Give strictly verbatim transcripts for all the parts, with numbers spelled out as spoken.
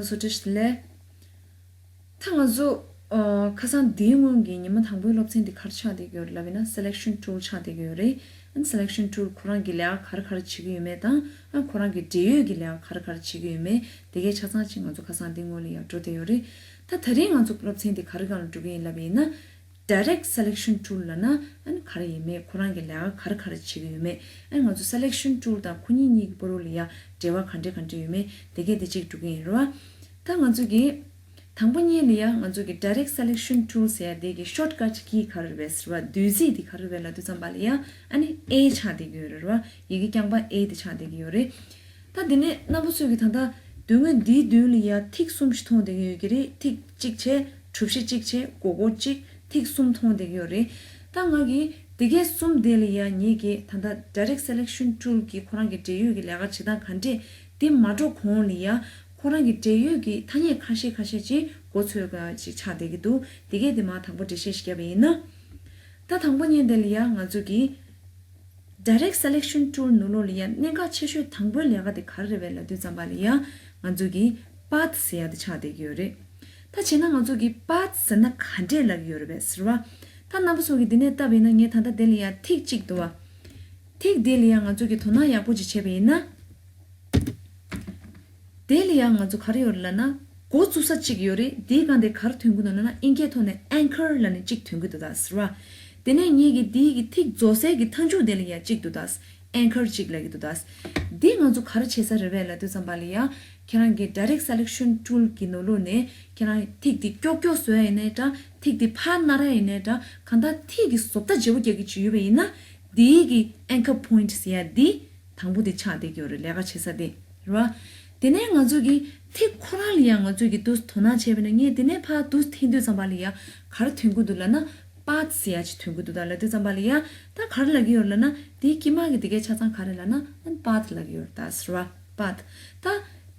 ཚོ་བཀྲ་ཤིས་བདེ་ལེགས། ད་ང་ཚོ་ཨ་ཁ་སང་འདིའི་སྔོན་གྱི་ཉི་མ་དང་པོའི་སློབ་ཚན་འདི་ག་རེ་ཆགས་བསྡད་ཀྱི་ཡོད་རེད་ལབ་ཡིན་ན། Selection Tool ཆགས་བསྡད་ཀྱི་ཡོད་རེད། ཨ་ནི་Selection Tool ཁོ་རང་གི་ལས་ཀ་ག་རེ་ག་རེ་བྱེད་ཀྱི་ཡོད་མེད་དང་། ཨ་ཁོ་རང་གི་འབྲེལ་ཡོད་ཀྱི་ལས་ཀ་ག་རེ་ག་རེ་བྱེད་ཀྱི་ཡོད་མེད་དེ་གའི་ཆ་ཚང་ཅིག་ང་ཚོ་ཁ་སང་འདིའི་སྔོན་ལ་ཡང་འགྲོ་བསྡད་ཡོད་རེད། ད་ད་རིང་ང་ཚོ་སློབ་ཚན་འདི་ག་རེ་སྒང་ལ་འགྲོ་གི་ཡིན་ལབ་ཡིན་ན། Direct Selection Tool ལབ་ན་ཨ་ནི་ག་རེ་ཡིན་མེད། ཁོ་རང་གི་ལས་ཀ་ག་རེ་ག་རེ་བྱེད་ཀྱི་ཡོད་མེད། ཨ་ནི་ང་ཚོ་Selection Tool དང་ཁོ་གཉིས་གཉིས་ཀྱི་བར་ལ་ཡ་འབྲེལ་བ་ག་འདྲས་ག་འདྲས་ཡོད་མེད་དེ་གས་དེ་གཅིག་འགྲོ་གི་ཡིན་རེད་བ། ད་ང་ཚོ་གི་དང་པོ་ཉིད་ལ་ཡ་ང་ཚོ་གི་Direct Selection Tool ཟེར་ཡ་དེ་གི་shortcut key ག་རེ་རེད་པས་ཟེར་བ། བདུད་རྩི་དེ་ག་རེ་རེད་པས་ལབ་དུས་ཙམ་པ་ལ་ཡ་ཨ་ནི་A ཆགས་བསྡད་ཀྱི་ཡོད་རེད་བ། ཡི་གེ་རྐྱང་པ་A དེ་ཆགས་བསྡད་ཀྱི་ཡོད་རེད། ད་དེ་ནས་རྣམ་པ་ཚོས་ཀྱི་ད་ལྟ་དོན་དངོས་འདིའི་མདུན་ལ་ཡ་ཐིག་གསུམ་ཞིག་མཐོང་བསྡད་ཀྱི་ཡོད་ཀྱི་རེད། ཐིག་གཅིག་བྱས། གྲུ་བཞི་གཅིག་བྱས། སྒོར་སྒོར་གཅིག་ཐིག་གསུམ་མཐོང་བསྡད་ཀྱི་ཡོད་རེད། ད་ང་གིས་དེ་གས་གསུམ་དེ་ལ་ཡ་ངེད་ཀྱིས་ད་ལྟ་Direct Selection Tool གི་ཁོ་རང་གི་འབྲེལ་ཡོད་ཀྱི་ལས་ཀ་བྱེད་སྟངས་ག་འདྲས། དེ་མ་འགྲོ་གོང་ལ་ཡ་ཁོ་རང་གི་འབྲེལ་ཡོད་ཀྱི་ཐ་སྙད་ཁ་ཤས་ཁ་ཤས་ཅིག་མགོ་ཚོས་ག་ཅིག་ཆགས་བསྡད་ཀྱི་འདུག་དེ་གས་དེ་མ་དང་པོ་འགྲེལ་བཤད་ཞིག་བརྒྱབ་པ་ཡིན་ན། ད་དང་པོ་ཉིད་དེ་ལ་ཡ་ང་ཚོ་གིས་Direct Selection Tool ནང་ལོགས་ལ་ཡ་གནད་འགག་ཆེ་ཤོས་དང་པོའི་ལས་ཀ་དེ་ག་རེ་རེད་པས་ལབ་དུས་ཙམ་པ་ལ་ཡ་ང་ཚོ་གི་Path ཟེར་ཡ་དེ་ཆགས་བསྡད་ཀྱི་ཡོད་རེད། ད་བྱས་ན་ང་ཚོ་གི་Path ཟེར་ན་ག་འདྲས་ལབ་ཀྱི་ཡོད་རེད་པས་ཟེར་བ། ད་རྣམ་པ་ཚོ་གི་འདི་ནས་བལྟས་པ་ཡིན་ན། ངས་ད་ལྟ་དེ་ལ་ཡ་ཐིག་གཅིག་འདུག་བ། ཐིག་དེ་ལ་ཡ་ང་ཚོ་གི་དོ་སྣང་ཡག་པོ་ཅིག་བྱས་པ་ཡིན་ན། དེ་ལ་ཡང་ང་ཚོ་ག་རེ་ཡོད་རེད་ལབ་ན། འགོ་བཙུགས་ས་གཅིག་ཡོད་རེད། དེའི་སྒང་དེ་ག་རེ་ཐོན་གྱི་འདུག་ལབ་ན། ཨིན་སྐད་ཐོག་ནས་Anchor ལབ་ནས་གཅིག་ཐོན་གྱི་འདུག་ད་ཟེར་བ། དེ་ནས་ངེད་ཀྱི་དེའི་གི་ཐིག་རྫོགས་སའི་གི་མཐའ་མཇུག་དེ་ལ་ཡང་གཅིག་འདུག་ད། Anchor གཅིག་ལབ་ཀྱི་འདུག་ད། འདི་ང་ཚོ་ག་རེ་བྱེད་ས་རེད་པས་ལབ་དུས་ཙམ་པ་ལ་ཡ། ཁྱེད་རང་གི་Direct Selection Tool གི་ནང་ལོགས་ནས་ཁྱེད་རང་ཐིག་དེ་ཀྱོག་ཀྱོག་བཟོ་ཡ་ཡིན་ནའི་འདྲ། ཐིག་དེ་ཕར་ནར་ཡ་ཡིན་ནའི་འདྲ། གང་ལྟར་ཐིག་གི་བཟོ་ལྟ་བརྗེ་པོ་རྒྱག་གི་ཅིག་ཡོད་པ་ཡིན་ན། དེའི་གི་Anchor Point ཟེར་ཡ་འདི། དང་པོ་དེ་ཆགས་བསྡད་ཀྱི་ཡོད་རེད། ལས་ཀ་བྱེད་ས་དེ་རེད་བ། དེ་ནས་ང་ཚོ་གི་ཐིག་ཁོ་རང་ལ་ཡང་ང་ཚོ་གི་དུས་དོ་སྣང་བྱས་པ་ཡིན་ན། ངས་དེ་ནས་ཕར་དུས་འཐེན་དུས་ཙམ་པ་ལ་ཡ་ག་རེ་ཐོན་གྱི་འདུག་ལབ་ན། Path ཟེར་ཡ་ཅིག་ཐོན་གྱི་འདུག་ད་ལབ་དུས་ཙམ་པ་ལ་ཡ། ད་ག་རེ་ལབ་ཀྱི་ཡོད་ལབ་ན། དེའི་དཀྱིལ་མ་གི་དེ་གའི་ཆ་ཚང་ག་རེ་ལབ་ན། Path ལབ་ཀྱི་ཡོད་རེད་ད་ཟེར་བ། Path། ད་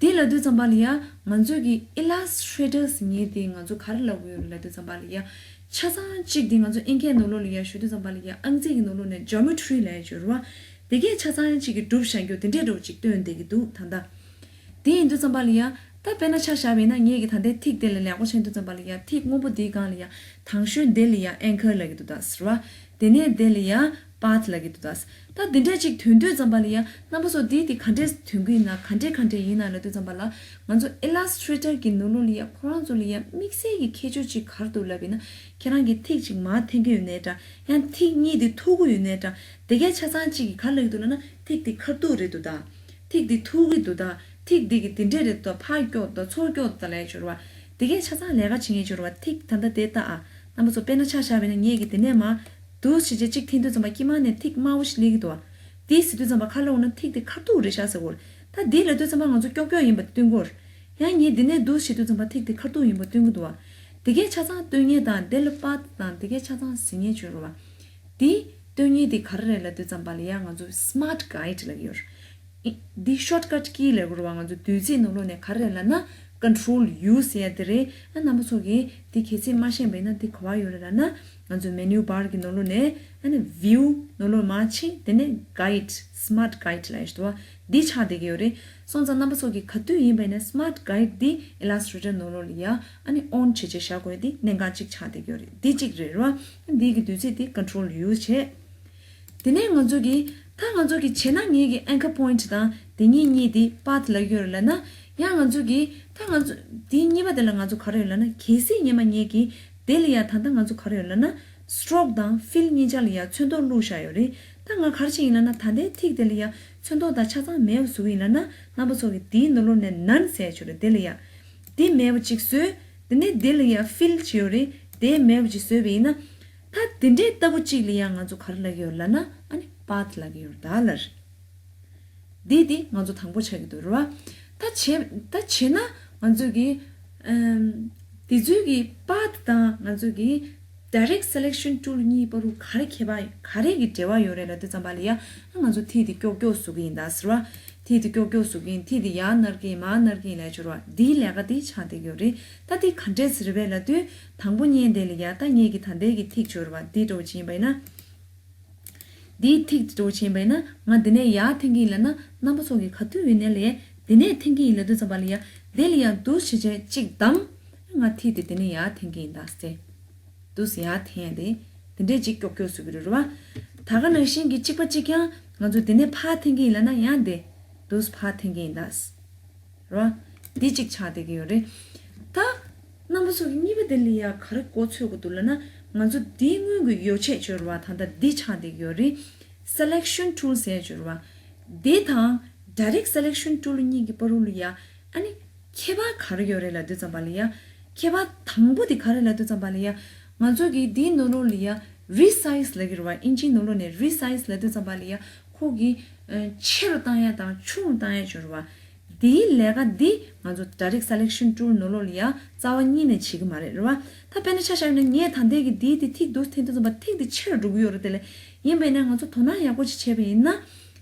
དེ་ལབ་དུས་ཙམ་པ་ལ་ཡ་ང་ཚོ་གི་Illustrator ཟེར་མཁན་དེ་ང་ཚོ་ག་རེ་ལབ་ཀྱི་ཡོད་ལབ་དུས་ཙམ་པ་ལ་ཡ། ཆ་ཚང་གཅིག་དེ་ང་ཚོ་ཨིན་སྐད་ནང་ལོགས་ལ་ཡ་ཞུ་དུས་ཙམ་པ་ལ་ཡ། ཨང་རྩིས་ཀྱི་ནང་ལོགས་ནས་Geometry ལབ་ཡ་ཅིག་ཡོད་རེད་བ། དེ་གས་ཆ་ཚང་གཅིག་གི་གྲུབ་བཞག་རྒྱུ་དེ་འདྲས་འདྲ་བོ་ཅིག་སྟོན་བསྡད་ཀྱི་འདུག་ད་ལྟ། དེ་ཡིན་དུས་ཙམ་པ་ལ་ཡ། ད་དཔེར་ན་ཆ་བཞག་པ་ཡིན་ན། ངེད་ཀྱི་ད་ལྟའི་ཐིག་དེ་ལ་ལེགས་པོ་ཕྱིན་དུས་ཙམ་པ་ལ་ཡ། ཐིག་སྔོན་པོ་འདིའི་སྒང་ལ་ཡ། དང་ཤོས་འདི་ལ་ཡ་Anchor ལབ་ཀྱི་འདུག་ད་ཟེར་བ། དེ་ནས་འདི་ལ་ཡ་Path ལབ་ཀྱི་འདུག་ད། ད་འདི་འདྲ་ཅིག་ཐོན་དུས་ཙམ་པ་ལ་ཡ། རྣམ་པ་ཚོ་འདི་དེ་ག་འདྲས་ཐོན་གྱི་ཡིན་ན། ག་འདྲས་ག་འདྲས་ཡིན་ན་ལབ་དུས་ཙམ་པ་ལ། ང་ཚོ་Illustrator གི་ནང་ལོགས་ལ་ཡ་ཁོ་རང་ཚོ་ལ་ཡ་དམིགས་བསལ་གྱི་ཁྱད་ཆོས་ཅིག་ག་རེ་འདུག་ལབ་ཡིན་ན། ཁྱེད་རང་གིས་ཐིག་ཅིག་མར་འཐེན་གྱི་ཡོད་ནའི་འདྲ། ཡང་ཐིག་གཉིས་དེ་ཐུག་གི་ཡོད་ནའི་འདྲ། དེ་གའི་ཆ་ཚང་གཅིག་གིས་ག་རེ་ལབ་ཀྱི་འདུག་ལབ་ན། ཐིག་དེ་ཁ་ཐུག་རེད་འདུག་ད། ཐིག་དེ་ཐུག་གི་འདུག་ད། ཐིག་དེ་གི་དེ་འདྲས་རེད་འདུག་ད། ཕར་ཀྱོག་ད། ཚུར་ཀྱོག་ད་ལབ་ཡ་ཅིག་ཡོད་རེད་བ། དེ་གའི་ཆ་ཚང་ལས་ཀ་བྱེད་མཁན་ཅིག་ཡོད་རེད་བ། ཐིག་ད་ལྟ་དེ་ལྟ་ཨ། རྣམ་པ་ཚོ་དཔེར་ན་ཆ་བཞག་པ་ཡིན་ན། ངེད་ཀྱིས་དེ་ནས་མར་འདུག་སེ་བྱས་གཅིག་འཐེན་དུས་ཙམ་པ་དཀྱིལ་མ་ནས་ཐིག་དམར་པོ་ཞིག་སླེབས་ཀྱི་འདུག་བ། དེ་ཟེར་དུས་ཙམ་པ་ག་རེ་ལབ་དགོས་ན། ཐིག་དེ་ཁ་ཐུག་རེད་ཤག་ཟེར་དགོས་རེད། ད་དེ་ལབ་དུས་ཙམ་པ་ང་ཚོ་ཀྱོག་ཀྱོག་ཡིན་པ་སྟོན་གྱི་ཡོད་རེད། ཡང་ངས་འདི་ནས་འདུག་སེ་བྱེད་དུས་ཙམ་པ་ཐིག་དེ་ཁ་ཐུག་ཡིན་པ་སྟོན་གྱི་འདུག་བ། དེ་གའི་ཆ་ཚང་སྟོན་མཁན་དང་། དེ་ལ་Path དང་དེ་གའི་ཆ་ཚང་ཟེར་མཁན་ཅིག་ཡོད་རེད་བ། དེ་སྟོན་མཁན་དེ་ག་རེ་རེད་ལབ་དུས་ཙམ་པ་ལ་ཡ། ང་ཚོ་Smart Guide ལབ་ཀྱི་ཡོད་རེད། འདི་shortcut key ལབ་དགོས་རེད་བ། ང་ཚོ་བདུད་རྩིའི་ནང་ལོགས་ནས་ག་རེ་རེད་ལབ་ན། Control U ཟེར་ཡ་དེ་རེད། ཨ། རྣམ་པ་ཚོ་གིས་དེ་གལ་སྲིད་མ་ཤེས་པ་ཡིན་ན། དེ་ག་པར་ཡོད་རེད་ལབ་ན། ང་ཚོ་Menu Bar གི་ནང་ལོགས་ནས། ཨ་ནི་View ནང་ལོགས་མར་ཕྱིན། དེ་ནས་Guide། Smart Guide ལབ་ཡ་ཞིག་འདུག་བ། འདི་ཆགས་བསྡད་ཀྱི་ཡོད་རེད། སོང་ཙང་རྣམ་པ་ཚོ་གིས་ག་དུས་ཡིན་པ་ཡིན་ན་Smart Guide འདི་Illustrator ནང་ལོགས་ལ་ཡ། ཨ་ནི་on བྱས་བྱས་བཞག་དགོས་ཡ་འདི་གནད་འགག་ཅིག་ཆགས་བསྡད་ཀྱི་ཡོད་རེད། འདི་གཅིག་རེད་རེད་བ། འདི་གི་བདུད་རྩི་འདི་Control U བྱས། དེ་ནས་ང་ཚོ་གིས། ད་ང་ཚོ་གིས་བྱས་ན། ངེད་ཀྱི་Anchor Point དང་དེ་གཉིས་གཉིས་དེ་Path ལབ་ཀྱི་ཡོད་རེད་ལབ་ན། ཡང་ང་ཚོ་གིས། ད་ང་ཚོ་དེ་གཉིས་པ་དེ་ལ་ང་ཚོ་ག་རེ་ཡོད་ལབ་ན། གལ་སྲིད་སྔོན་མ་ངེད་ཀྱིས་དེ་ལ་ཡ། ད་ལྟ་ང་ཚོ་ག་རེ་ཡོད་ལབ་ན། Stroke དང་Fill གཉིས་ཆ་ལ་ཡ་ཚོན་མདོག་བླུགས་བཞག་ཡོད་རེད། ད་ང་ག་རེ་བྱེད་ཡིན་ལབ་ན། ད་ལྟའི་ཐིག་དེ་ལ་ཡ་ཚོན་མདོག་དང་ཆ་ཚང་མེད་པ་བཟོ་གི་ཡིན་ལབ་ན། རྣམ་པ་ཚོ་གིས་དེའི་ནང་ལོགས་ནས་None ཟེར་ཡ་ཅིག་ཡོད་རེད། དེ་ལ་ཡ། དེ་མེད་པ་ཅིག་བཟོས། དེ་ནས་དེ་ལ་ཡ་Fill ཅིག་ཡོད་རེད། དེ་མེད་པ་ཅིག་བཟོས་པ་ཡིན་ན། ད་དེ་འདྲའི་ལྟ་བུ་གཅིག་ལ་ཡང་ང་ཚོ་ག་རེ་ལབ་ཀྱི་ཡོད་ལབ་ན། ཨ་ནི་Path ལབ་ཀྱི་ཡོད་རེད་ད་ལར། འདི་དེ་ང་ཚོ་དང་པོ་ཆགས་ཀྱི་འདུག་རེད་བ། ད་བྱས། ད་བྱས་ན་ང་ཚོ་གི། ཨམ། དེ་ཚོའི་གི་Path དང་ང་ཚོ་གི་Direct Selection Tool གཉིས་བར་དུ་ག་རེ་ཁྱད་པར། ག་རེ་གི་འབྲེལ་བ་ཡོད་རེད་ལབ་དུས་ཙམ་པ་ལ་ཡ། ང་ཚོ་ཐིག་དེ་ཀྱོག་ཀྱོག་བཟོ་གི་ཡིན་ད་ཟེར་བ། ཐིག་དེ་ཀྱོག་ཀྱོག་བཟོ་གི་ཡིན། ཐིག་དེ་ཡར་ནར་གི་ཡིན། མར་ནར་གི་ཡིན་ལབ་ཀྱི་ཡོད་རེད་བ། འདིའི་ལས་ཀ་དེ་ཆགས་བསྡད་ཀྱི་ཡོད་རེད། ད་དེ་ག་འདྲས་ཟེར་རེད་པས་ལབ་དུས། དང་པོ་ཉིད་དེ་ལ་ཡ། ད་ངེད་ཀྱི་ད་ལྟའི་གི་ཐིག་ཅིག་ཡོད་རེད་བ། འདི་འདྲ་བོ་ཅིག་ཡིན་པ་ཡིན་ན། འདིའི་ཐིག་འདྲ་བོ་ཅིག་ཡིན་པ་ཡིན་ན། ང་འདི་ནས་ཡར་འཐེན་གྱི་ཡིན་ལབ་ན། རྣམ་པ་ཚོ་གིས་ག་དུས་ཡིན་ནའི་ལས། འདི་ནས་འཐེན་གྱི་ཡིན་ལབ་དུས་ཙམ་པ་ལ་ཡ། དེ་ལ་ཡང་འདུག་བྱས་བྱས་གཅིག་བསྡམས། ང་ཐིག་དེ་དེ་ནས་ཡར་འཐེན་གྱི་ཡིན་ད་ཟེར། འདུག་སེ་ཡར་འཐེན་ཡ་དེ། དེ་འདྲས་གཅིག་ཀྱོག་ཀྱོག་བཟོ་གི་རེད་རེད་བ། ད་ག་ནང་བཞིན་གྱི་གཅིག་པ་གཅིག་རྐྱང་ང་ཚོ་དེ་ནས་ཕར་འཐེན་གྱི་ཡིན་ལབ་ན་ཡང་དེ། འདུག་སེ་ཕར་འཐེན་གྱི་ཡིན་ད། རེད་བ། འདི་གཅིག་ཆགས་བསྡད་ཀྱི་ཡོད་རེད། ད། རྣམ་པ་ཚོ་གི་གཉིས་པ་དེ་ལ་ཡ་ག་རེ་གོ་ཆོད་དགོས་འདུག་ལབ་ན། ང་ཚོ་འདིའི་སྔོན་གྱི་ཡོ་ཆས་ཅིག་ཡོད་རེད་བ། ད་ལྟ་འདི་ཆགས་བསྡད་ཀྱི་ཡོད་རེད། Selection tool ཟེར་ཡ་ཅིག་ཡོད་རེད་བ། འདི་དང་Direct Selection tool གཉིས་ཀྱི་བར་དུ་ལ་ཡ། ཨ་ནི། ཁྱད་པར་ག་རེ་ཡོད་རེད་ལབ་དུས་ཙམ་པ་ལ་ཡ། ཁྱད་པར་དང་པོ་དེ་ག་རེ་ལབ་དུས་ཙམ་པ་ལ་ཡ། ང་ཚོ་གི་འདིའི་ནང་ལོགས་ལ་ཡ། Resize ལབ་ཀྱི་རེད་བ། ཨིན་ཇིའི་ནང་ལོགས་ནས་Resize ལབ་དུས་ཙམ་པ་ལ་ཡ། ཁོ་གི། ཨ། ཆེ་རུ་བཏང་ཡ་དང་ཆུང་རུ་བཏང་ཡ་ཅིག་ཡོད་རེད་བ། འདིའི་ལས་ཀ་འདི་ང་ཚོ་Direct Selection tool ནང་ལོགས་ལ་ཡ་རྩ་བ་ཉིད་ནས་བྱེད་ཀྱི་མ་རེད་རེད་བ། ད་དཔེར་ན་ཆ་བཞག་ན་ངས་ད་ལྟའི་གི་འདིའི་དེ་ཐིག་འདུག་འཐེན་དུས་ཙམ་པ་ཐིག་དེ་ཆེ་རུ་འགྲོ་གི་ཡོད་རེད། དེ་ལས་ཡིན་པས་ན་ང་ཚོ་དོ་སྣང་ཡག་པོ་ཅིག་བྱས་པ་ཡིན་ན།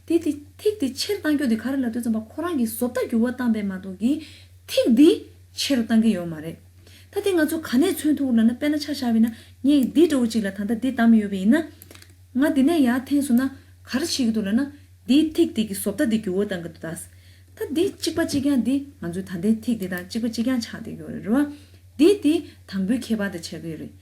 དེ་དེ་ཐིག་དེ་ཆེར་བཏང་རྒྱུ་དེ་ག་རེ་ལབ་དུས་ཙམ་པ་ཁོ་རང་གི་བཟོ་ལྟ་འགྱུར་བ་བཏང་པས་མ་གཏོགས་ཀྱི་ཐིག་འདི་ཆེ་རུ་བཏང་གི་ཡོད་མ་རེད། ད་དེ་ང་ཚོ་ག་ནས་མཚོན་ཐུབ་ལབ་ན། དཔེར་ན་ཆ་བཞག་པ་ཡིན་ན་ངས་འདི་འདྲ་བོ་ཅིག་ལ་ད་ལྟ་འདི་བདམས་ཡོད་པ་ཡིན་ན། ང་འདི་ནས་ཡར་འཐེན་སོང་ན་ག་རེ་བྱེད་ཀྱི་འདུག་ལབ་ན། འདིའི་ཐིག་དེ་གི་བཟོ་ལྟ་དེ་འགྱུར་བ་བཏང་གི་འདུག་ད། ད་འདི་གཅིག་པ་གཅིག་རྐྱང་འདི་ང་ཚོའི་ད་ལྟའི་ཐིག་དེ་དང་གཅིག་པ་གཅིག་རྐྱང་ཆགས་བསྡད་ཀྱི་ཡོད་རེད་རེད་བ། འདི་དེ་དང་པོའི་ཁྱད་པར་དེ་ཆགས་ཀྱི་ཡོད་རེད།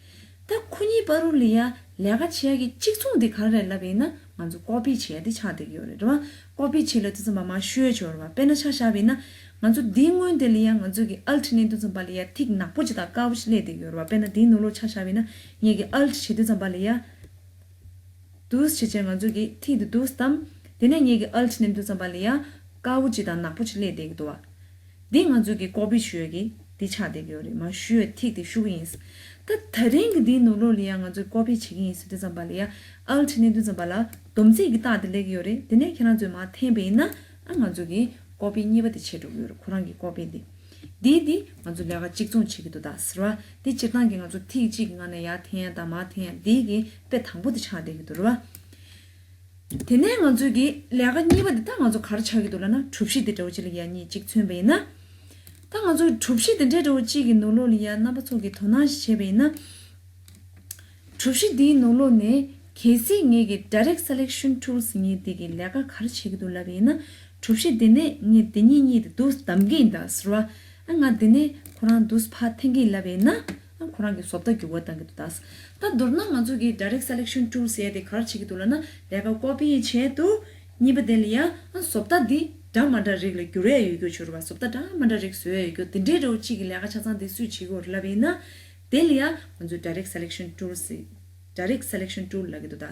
ད་ཁོ་གཉིས་བར་དུ་ལ་ཡ་ལས་ཀ་བྱེད་ཡ་གི་གཅིག་མཚུངས་དེ་ག་རེ་རེད་ལབ་པ་ཡིན་ན། ང་ཚོ་ཀོ་པི་བྱེད་ཡ་དེ་ཆགས་བསྡད་ཀྱི་ཡོད་རེད་རེད་བ། ཀོ་པི་བྱེད་ལབ་དུས་ཙམ་པ་མར་བཤུས་ཡ་ཅིག་ཡོད་རེད་བ། དཔེར་ན་ཆ་བཞག་པ་ཡིན་ན། ང་ཚོ་འདིའི་སྔོན་དེ་ལ་ཡ་ང་ཚོ་གི་Alt མནན་དུས་ཙམ་པ་ལ་ཡ་ཐིག་ནག་པོ་ཅིག་དང་དཀར་པོ་ཅིག་སླེབས་བསྡད་ཀྱི་ཡོད་རེད་བ། དཔེར་ན་འདིའི་ནང་ལོགས་ཆ་བཞག་པ་ཡིན་ན་ངེད་ཀྱི་Alt བྱེད་དུས་ཙམ་པ་ལ་ཡ། འདུག་སེ་བྱས་བྱས་ང་ཚོ་གི་ཐིག་འདི་འདུག་སེ་བདམས། དེ་ནས་ངེད་ཀྱི་Alt མནན་དུས་ཙམ་པ་ལ་ཡ། དཀར་པོ་ཅིག་དང་ནག་པོ་ཅིག་སླེབས་བསྡད་ཀྱི་འདུག་བ། འདི་ང་ཚོ་གི་ཀོ་པི་བཤུས་ཡ་གི་འདི་ཆགས་བསྡད་ཀྱི་ཡོད་རེད། མར་བཤུས་ཡ་ཐིག་དེ་བཤུ་གི་ཡིན། ད་དེ་རིང་གི་འདིའི་ནང་ལོགས་ལ་ཡ་ང་ཚོས་ཀོ་པི་བྱེད་ཀྱི་ཡིན་ཟེར་དུས་ཙམ་པ་ལ་ཡ། Alt མནན་དུས་ཙམ་པ་ལ་སྡོམ་རྩིས་ཀྱི་རྟགས་དེ་སླེབས་ཀྱི་ཡོད་རེད། དེ་ནས་ཁྱེད་རང་ཚོས་མར་འཐེན་པ་ཡིན་ན། ཨ་ང་ཚོ་གི་ཀོ་པི་གཉིས་པ་དེ་བྱེད་འགྲོ་གི་ཡོད་རེད། ཁོ་རང་གི་ཀོ་པི་འདི། འདི་འདི་ང་ཚོ་ལས་ཀ་གཅིག་མཚུངས་བྱེད་ཀྱི་འདུག་ད་ཟེར་བ། འདི་སྤྱིར་བཏང་གི་ང་ཚོ་ཐིག་གཅིག་གི་ངང་ནས་ཡར་འཐེན་ཡ་དང་མར་འཐེན་ཡ་འདི་གི་དཔེ་དང་པོ་དེ་ཆགས་བསྡད་ཀྱི་འདུག་རེད་བ། དེ་ནས་ང་ཚོའི་གི་ལས་ཀ་གཉིས་པ་འདི་ད་ང་ཚོ་ག་རེ་ཆགས་ཀྱི་འདུག་ལབ་ན། གྲུ་བཞི་འདི་འདྲ་བོ་ཅིག་ལ་ཡ་གཉིས་གཅིག་མཚོན་པ་ཡིན་ན། ད་ང་ཚོ་གྲུ་བཞི་འདི་འདྲ་འདྲ་བོ་ཅིག་གི་ནང་ལོགས་ལ་ཡ་རྣམ་པ་ཚོ་གིས་དོ་སྣང་ཞིག་བྱས་པ་ཡིན་ན། གྲུ་བཞི་འདིའི་ནང་ལོགས་ནས་གལ་སྲིད་ངེད་ཀྱི་Direct Selection Tools ངེད་འདི་གི་ལས་ཀ་ག་རེ་བྱེད་ཀྱི་འདུག་ལབ་པ་ཡིན་ན། གྲུ་བཞི་འདི་ནས་ངས་འདི་གཉིས་གཉིས་དེ་འདུག་བདམས་ཀྱི་ཡིན་ད་ཟེར་བ། ཨ་ང་འདི་ནས་ཁོ་རང་འདུག་ཕར་འཐེན་གྱི་ཡིན་ལབ་པ་ཡིན་ན། ཨ་ཁོ་རང་གི་བཟོ་ལྟ་འགྱུར་བ་བཏང་གི་འདུག་ད། ད་མདོར་ན་ང་ཚོ་གི་Direct Selection Tools ཟེར་ཡ་དེ་ག་རེ་བྱེད་ཀྱི་འདུག་ལབ་ན། ལས་ཀ་ཀོ་པི་བྱས་འདུག་གཉིས་པ་དེ་ལ་ཡ། ཨ་བཟོ་ལྟ་འདི་འདྲ་མ་འདྲ་རིགས་ལ་འགྱུར་ཡ་ཡོད་རྒྱུ་བྱུར་བ། བཟོ་ལྟ་འདྲ་མ་འདྲ་རིགས་བཟོ་ཡ་ཡོད་རྒྱུ་དེ་འདྲའི་འདྲ་བོ་གཅིག་གི་ལས་ཀ་ཆ་ཚང་དེ་སུས་བྱེད་དགོས་རེད་ལབ་པ་ཡིན་ན། དེ་ལ་ཡ་ང་ཚོས་Direct Selection Tools ཟེར། Direct Selection Tool ལབ་ཀྱི་འདུག་ད།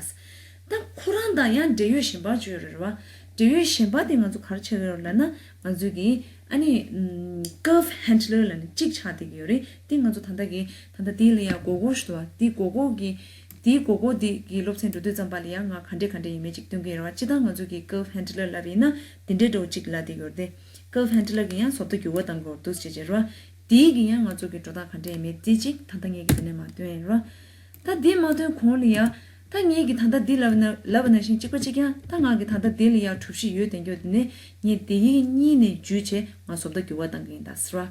ད་ཁོ་རང་དང་ཡང་འབྲེལ་ཡོད་གཞན་པ་ཅིག་ཡོད་རེད་བ། འབྲེལ་ཡོད་གཞན་པ་དེ་ང་ཚོ་ག་རེ་བྱེད་ཀྱི་ཡོད་རེད་ལབ་ན། ང་ཚོ་གི་ཨ་ནི་ཨམ། Curve Handler ལབ་ནས་གཅིག་ཆགས་བསྡད་ཀྱི་ཡོད་རེད། དེ་ང་ཚོ་ད་ལྟ་གི་ད་ལྟ་དེ་ལ་ཡ་སྒོར་སྒོར་ཞིག་འདུག་བ། དེ་སྒོར་སྒོར་གི་དེའི་སྒོར་སྒོར་དེ་གི་སློབ་ཚན་འགྲོ་དུས་ཙམ་པ་ལ་ཡ་ང་ག་འདྲས་ག་འདྲས་ཡིན་མིན་ཅིག་སྟོན་གྱི་ཡོད་རེད་བ། སྤྱིར་བཏང་ང་ཚོ་གི་Curve Handler ལབ་པ་ཡིན་ན་དེ་འདྲའི་འདྲ་བོ་གཅིག་ལབ་བསྡད་ཀྱི་ཡོད་རེད་དེ། Curve Handler གི་ཡང་བཟོ་ལྟ་འགྱུར་བ་བཏང་དགོས་འདུག་ཅེས་བྱས་རེད་བ། དེའི་གི་ཡང་ང་ཚོ་གི་འགྲོ་སྟངས་ག་འདྲ་ཡིན་མིན་དེ་གཅིག་ད་ལྟ་ངས་གི་དེ་ནས་མར་སྟོན་ཡིན་རོ། ད་དེ་མ་སྟོན་གོང་ལ་ཡ། ད་ངས་གི་ད་ལྟ་འདི་ལབ་ན་ལབ་པ་ནང་བཞིན་གཅིག་པ་གཅིག་རྐྱང་། ད་ང་གི་ད་ལྟ་འདི་ལ་ཡ་གྲུ་བཞི་ཡོད་དེ་འགྱོ། དེ་ནས་ངས་དེ་གི་གཉིས་ནས་བརྒྱུད་བྱས་ང་བཟོ་ལྟ་འགྱུར་བ་བཏང་གི་ཡིན་ད་ཟེར་བ།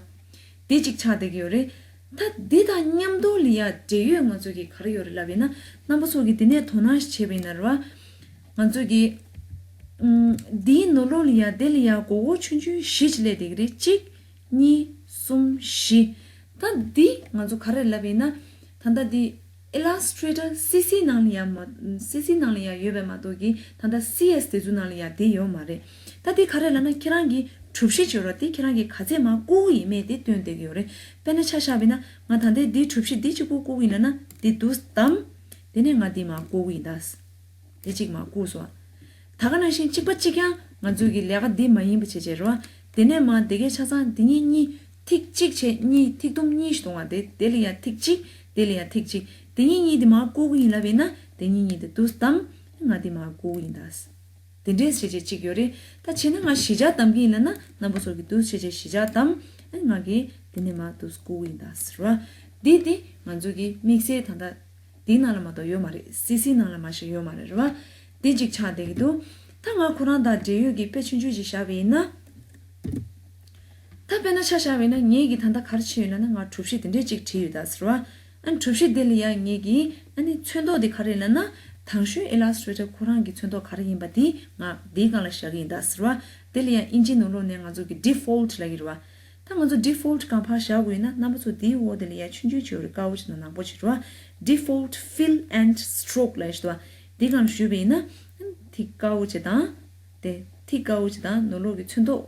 དེ་གཅིག་ཆགས་བསྡད་ཀྱི་ཡོད་རེད། ད་འདི་དང་མཉམ་དུ་ལ་ཡ་འབྲེལ་ཡོད་ང་ཚོ་གི་ག་རེ་ཡོད་རེད་ལབ་ཡིན་ན། རྣམ་པ་ཚོ་གི་དེ་ནས་དོ་སྣང་ཞིག་བྱས་པ་ཡིན་ན་རེད་བ། ང་ཚོ་གི་ཨམ། འདིའི་ནང་ལོགས་ལ་ཡ་དེ་ལ་ཡ་སྒོར་སྒོར་ཆུང་ཆུང་བཞི་ཅིག་སླེབས་བསྡད་ཀྱི་རེད། གཅིག་གཉིས། གསུམ། བཞི། ད་འདི་ང་ཚོ་ག་རེ་ལབ་ཡིན་ན། ད་ལྟ་འདི་Illustrator སི་སི་ནང་ལ་ཡ་མ། སི་སི་ནང་ལ་ཡ་ཡོད་པའི་མ་གཏོགས་ཀྱི་ད་ལྟ་སི་ཨེས་དེ་ཚོ་ནང་ལ་ཡ་དེ་ཡོད་མ་རེད། ད་འདི་ག་རེ་ལབ་ན། ཁྱེད་རང་གི་གྲུ་བཞི་བྱོས་རོགས། དེ་ཁྱེད་རང་གི་ག་ཚད་མར་བཀོག་གི་ཡིན་མེད་དེ་སྟོན་བསྡད་ཀྱི་ཡོད་རེད། དཔེར་ན་ཆ་བཞག་པ་ཡིན་ན། ང་ད་ལྟའི་འདི་གྲུ་བཞི་འདི་གཅིག་པུ་བཀོག་གི་ཡིན་ལབ་ན། འདི་འདུག་བདམས། དེ་ནས་ང་འདི་མར་བཀོག་གི་ཡིན་ད། དེ་གཅིག་མར་བཀོག་སོང་། ད་ག་ནང་བཞིན་གཅིག་པ་གཅིག་རྐྱང་ང་ཚོའི་གི་ལས་ཀ་འདི་མ་ཡིན་པ་བྱས་བྱས་རེད་བ། དེ་ནས་མར་དེ་གའི་ཆ་ཚང་འདི་གཉིས་གཉིས། ཐིག་གཅིག་བྱས་གཉིས། ཐིག་དུམ་གཉིས་ཤིག་གཏོང་བ། དེ་དེ་ལ་ཡ་ཐིག་གཅིག་དེ་ལ་ཡ་ཐིག་གཅིག་དེ་གཉིས་གཉིས་དེ་མར་བཀོག་གི་ཡིན་ལབ་ཡིན་ན། དེ་གཉིས་གཉིས་དེ་འདུག་བདམས། ང་དེ་མར་བཀོག་གི་ཡིན་ད། དེ་འདྲས་བྱས་བྱས་གཅིག་ཡོད་རེད། ད་བྱས་ན་ང་བཞི་ཆ་བདམས་ཀྱི་ཡིན་ལབ་ན། རྣམ་པ་ཚོ་གི་འདུག་བྱས་བྱས་བཞི་ཆ་བདམས། ཨ་ང་གི་དེ་ནས་མར་འདུག་བཀོག་གི་ཡིན་ད་ཟེར་བ། འདི་དེ་ང་ཚོ་གི་དམིགས་བསལ་ད་ལྟ། དེའི་ནང་ལ་མ་གཏོགས་ཡོད་མ་རེད། སི་སི་ནང་ལ་མ་ཞིག་ཡོད་མ་རེད་རེད་བ། དེ་གཅིག་ཆགས་བསྡད་ཀྱི་འདུག་ད་ང་ཁོ་རང་དང་འབྲེལ་ཡོད་ཀྱི་དཔེ་ཆུང་ཆུང་ཞིག་བཞག་པ་ཡིན་ན། ད་དཔེར་ན་ཆ་བཞག་པ་ཡིན་ན། ངས་ཀྱི་ད་ལྟ་ག་རེ་བྱས་ཡོད་ལབ་ན། ང་གྲུ་བཞི་དེ་འདྲས་གཅིག་བྲིས་ཡོད་ད་ཟེར་བ། ཨ་གྲུ་བཞི་དེ་ལ་ཡ་ངས་ཀྱི་ཨ་ནི་ཚོན་མདོག་དེ་ག་རེ་ལབ་ན། དང་ཤོས་Illustrator ཁོ་རང་གི་ཚོན་མདོག་ག་རེ་ཡིན་པ་དེ་ང་དེའི་སྒང་ལ་བཞག་གི་ཡིན་ད་ཟེར་བ། དེ་ལ་ཡ་ཨིན་ཇིའི་ནང་ལོགས་ནས་ང་ཚོ་གི་Default ལབ་ཀྱི་རེད་བ། ད་ ད་ང་ཚོ་default་གང་ཕར་བཞག་དགོས་ཡིན་ན་རྣམ་པ་ཚོ་དེའི་འོག་དེ་ལ་ཡ་ཆུང་ཆུང་བྱེད་རེ་དཀར་པོ་བྱེད་དང་ནག་པོ་བྱེད་རོ། Default fill and stroke་ལ་ཡ་ཞུ་དོ། འདི་གང་ཞུས་པ་ཡིན་ན་ཐིག་དཀར་པོ་བྱེད་དང་། དེ་ཐིག་དཀར་པོ་བྱེད་དང་ནོར་ལུག་གི་ཚོན་མདོག་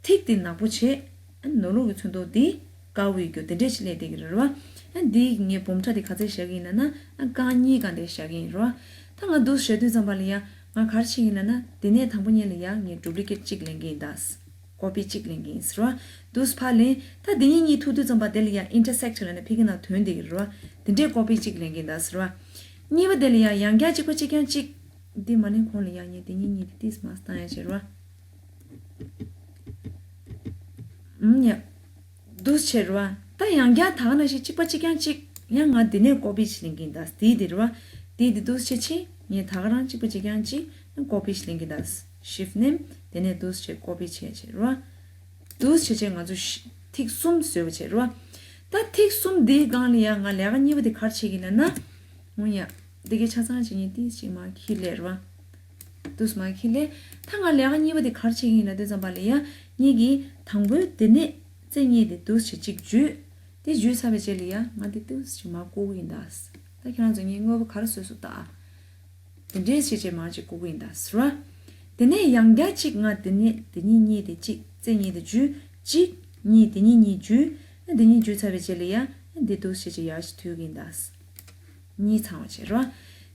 ཐིག་དེ་ནག་པོ་བྱེད། ནོར་ལུག་གི་ཚོན་མདོག་འདི་དཀར་པོའི་རྒྱུ་དེ་འདྲས་ཞིག་སླེབས་བསྡད་ཀྱི་རེད་བ། འདི་ངས་འབུམ་ཕྲ་དེ་ག་ཚད་བཞག་གི་ཡིན་ལབ་ན་རྐང་གཉིས་གང་དེ་བཞག་གི་ཡིན་རོ། ད་ང་འདུག་བཞག་དུས་ཙམ་པ་ལ་ཡ་ང་ག་རེ་བྱེད་ཀྱི་ཡིན་ལབ་ན་འདི་ནས་དང་པོ་ཉིད་ལ་ཡ་ངས་duplicate་གཅིག་ལེན་གྱི་ཡིན་ད། copy་གཅིག་ལེན་གྱི་ཡིན་ཟེར་བ། འདུག་ཕར་ལེན། ད་འདི་གཉིས་གཉིས་ཐུག་དུས་ཙམ་པ་དེ་ལ་ཡ་intersect་ལབ་ནས་ཕ་གི་ནང་དོན་བསྡད་ཀྱི་རེད་བ། དེ་འདྲས་copy་གཅིག་ལེན་གྱི་ཡིན་ད་ཟེར་བ། གཉིས་པ་དེ་ལ་ཡ་ཡང་བསྐྱར་གཅིག་པ་གཅིག་རྐྱང་གཅིག་འདི་མ་ལེན་གོང་ལ་ཡ་ངས་འདི་གཉིས་གཉིས་དེ་ཏིས་མ་བཏང་ཡ་བྱེད་རེད་བ། ཨུམ་ཡ། འདུག་བྱེད་རེད་བ། ད་ཡང་བསྐྱར་ད་ག་ནང་བཞིན་གཅིག་པ་གཅིག་རྐྱང་གཅིག་ཡང་ང་འདི་ནས་copy་བྱེད་ལེན་གྱི་ཡིན་ད། དེ་དེ་རེད་བ། དེ་དེ་འདུག་བྱེད་ཕྱིན་ངས་ད་ག་རང་གཅིག་པ་གཅིག་རྐྱང་གཅིག་copy་བྱེད་ལེན་གྱི་ཡིན་ད། shift་ནས་དེ་ནས་འདུག་བྱེད་copy་བྱེད་བྱེད་རེད་བ། འདུག་བྱེད་བྱེད་ང་ཚོ་ཤི་ཐིག་གསུམ་བཟོས་པ་བྱེད་རེད་བ། ད་ཐིག་གསུམ་འདིའི་སྒང་ལ་ཡང་ང་ལས་ཀ་གཉིས་པ་དེ་ག་རེ་བྱེད་ཀྱི་ཡིན་ལབ་ན། འོ་ཡ། འདི་གའི་ཆ་ཚང་བྱེད་ཉིན་ཏིས་ཅིག་མ་ཁྱི་ལས་རེད་བ། འདུག་མ་ཁྱི་ལས། ད་ང་ལས་ཀ་གཉིས་པ་དེ་ག་རེ་བྱེད་ཀྱི་ཡིན་ལབ་དུས་ཙམ་པ་ལ་ཡ། ངེད་ཀྱིས་དང་པོའི་དེ་ནས་རྩེ་གཉིས་དེ་འདུག་བྱེད་ཅིག་བརྗོད། དེ་བརྗོད་ཚར་བའི་རྗེས་ལ་ཡ་ང་འདི་འདུག་ཅིག་མ་བཀོག་གི་ཡིན་ད། ད་ཁྱེད་རང་ཚོ་ངའི་དངོས་པོ་ག་རེ་བཟོས་སོང་ད། དེ་འདྲའི་བྱས་བྱས་མ་ཅིག་བཀོག་གི་ཡིན་ད་ཟེར་བ། དེ་ནས་ཡང་བསྐྱར་གཅིག་ང་དེ་ནས་དེ་གཉིས་གཉིས་དེ་གཅིག་རྩེ་གཉིས་དེ་བརྗོད། གཅིག་གཉིས་དེ་གཉིས་གཉིས་བརྗོད། དེ་གཉིས་བརྗོད་ཚར་བའི་རྗེས་ལ་ཡ་འདི་འདུག་བྱས་བྱས་ཡར་ཞིག་མཐུད་གི་ཡིན་ད། གཉིས་ཚང་བ་བྱས་རོ།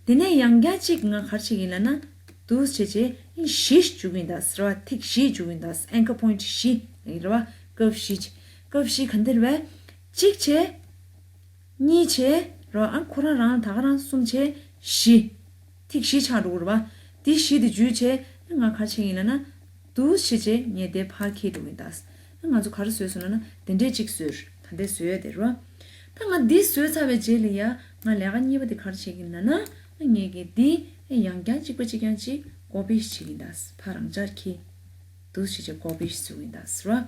དེ་ནས་ཡང་བསྐྱར་གཅིག་ང་ག་རེ་བྱེད་ཀྱི་ཡིན་ལབ་ན། འདུག་བྱས་བྱས་བཞི་འཇུག་གི་ཡིན་ད་ཟེར་བ། ཐིག་བཞི་འཇུག་གི་ཡིན་ད། anchor point་བཞི་ཡིན་རེད་བ། སྐབས་བཞི། སྐབས་བཞི་ག་འདིར་བས། གཅིག་བྱས། གཉིས་བྱས། རོ་ཨ་ཁོ་རང་རང་ད་ག་རང་གསུམ་བྱས། བཞི། ཐིག་བཞི་ཆགས་འགྲོ་གི་རེད་བ། དེ་བཞི་དེ་འཇུག་བྱས་ང་ག་རེ་བྱེད་ཀྱི་ཡིན་ལབ་ན། འདུག་བྱས་བྱས་ངས་དེ་ཕར་འཁྱེར་འགྲོ་གི་ཡིན་ད། ང་ཚོ་ག་རེ་བཟོས་སོང་ལབ་ན་དེ་འདྲས་གཅིག་བཟོས། ད་འདྲས་བཟོས་ཡ་དེ་རེད་བ། ད་ང་འདི་བཟོས་ཚར་བའི་རྗེས་ལ་ཡ་ང་ལས་ཀ་གཉིས་པ་དེ་ག་རེ་བྱེད་ཀྱི་ཡིན་ལབ་ན། ངས་ཀྱི་འདི་ཡང་བསྐྱར་གཅིག་པ་གཅིག་རྐྱང་གཅིག་copy་བྱེད་ཀྱི་ཡིན་ད། ཕར་རང་འཇགས་འཁྱེར། འདུག་བྱས་བྱས་copy་བཟོ་གི་ཡིན་ད་ཟེར་བ།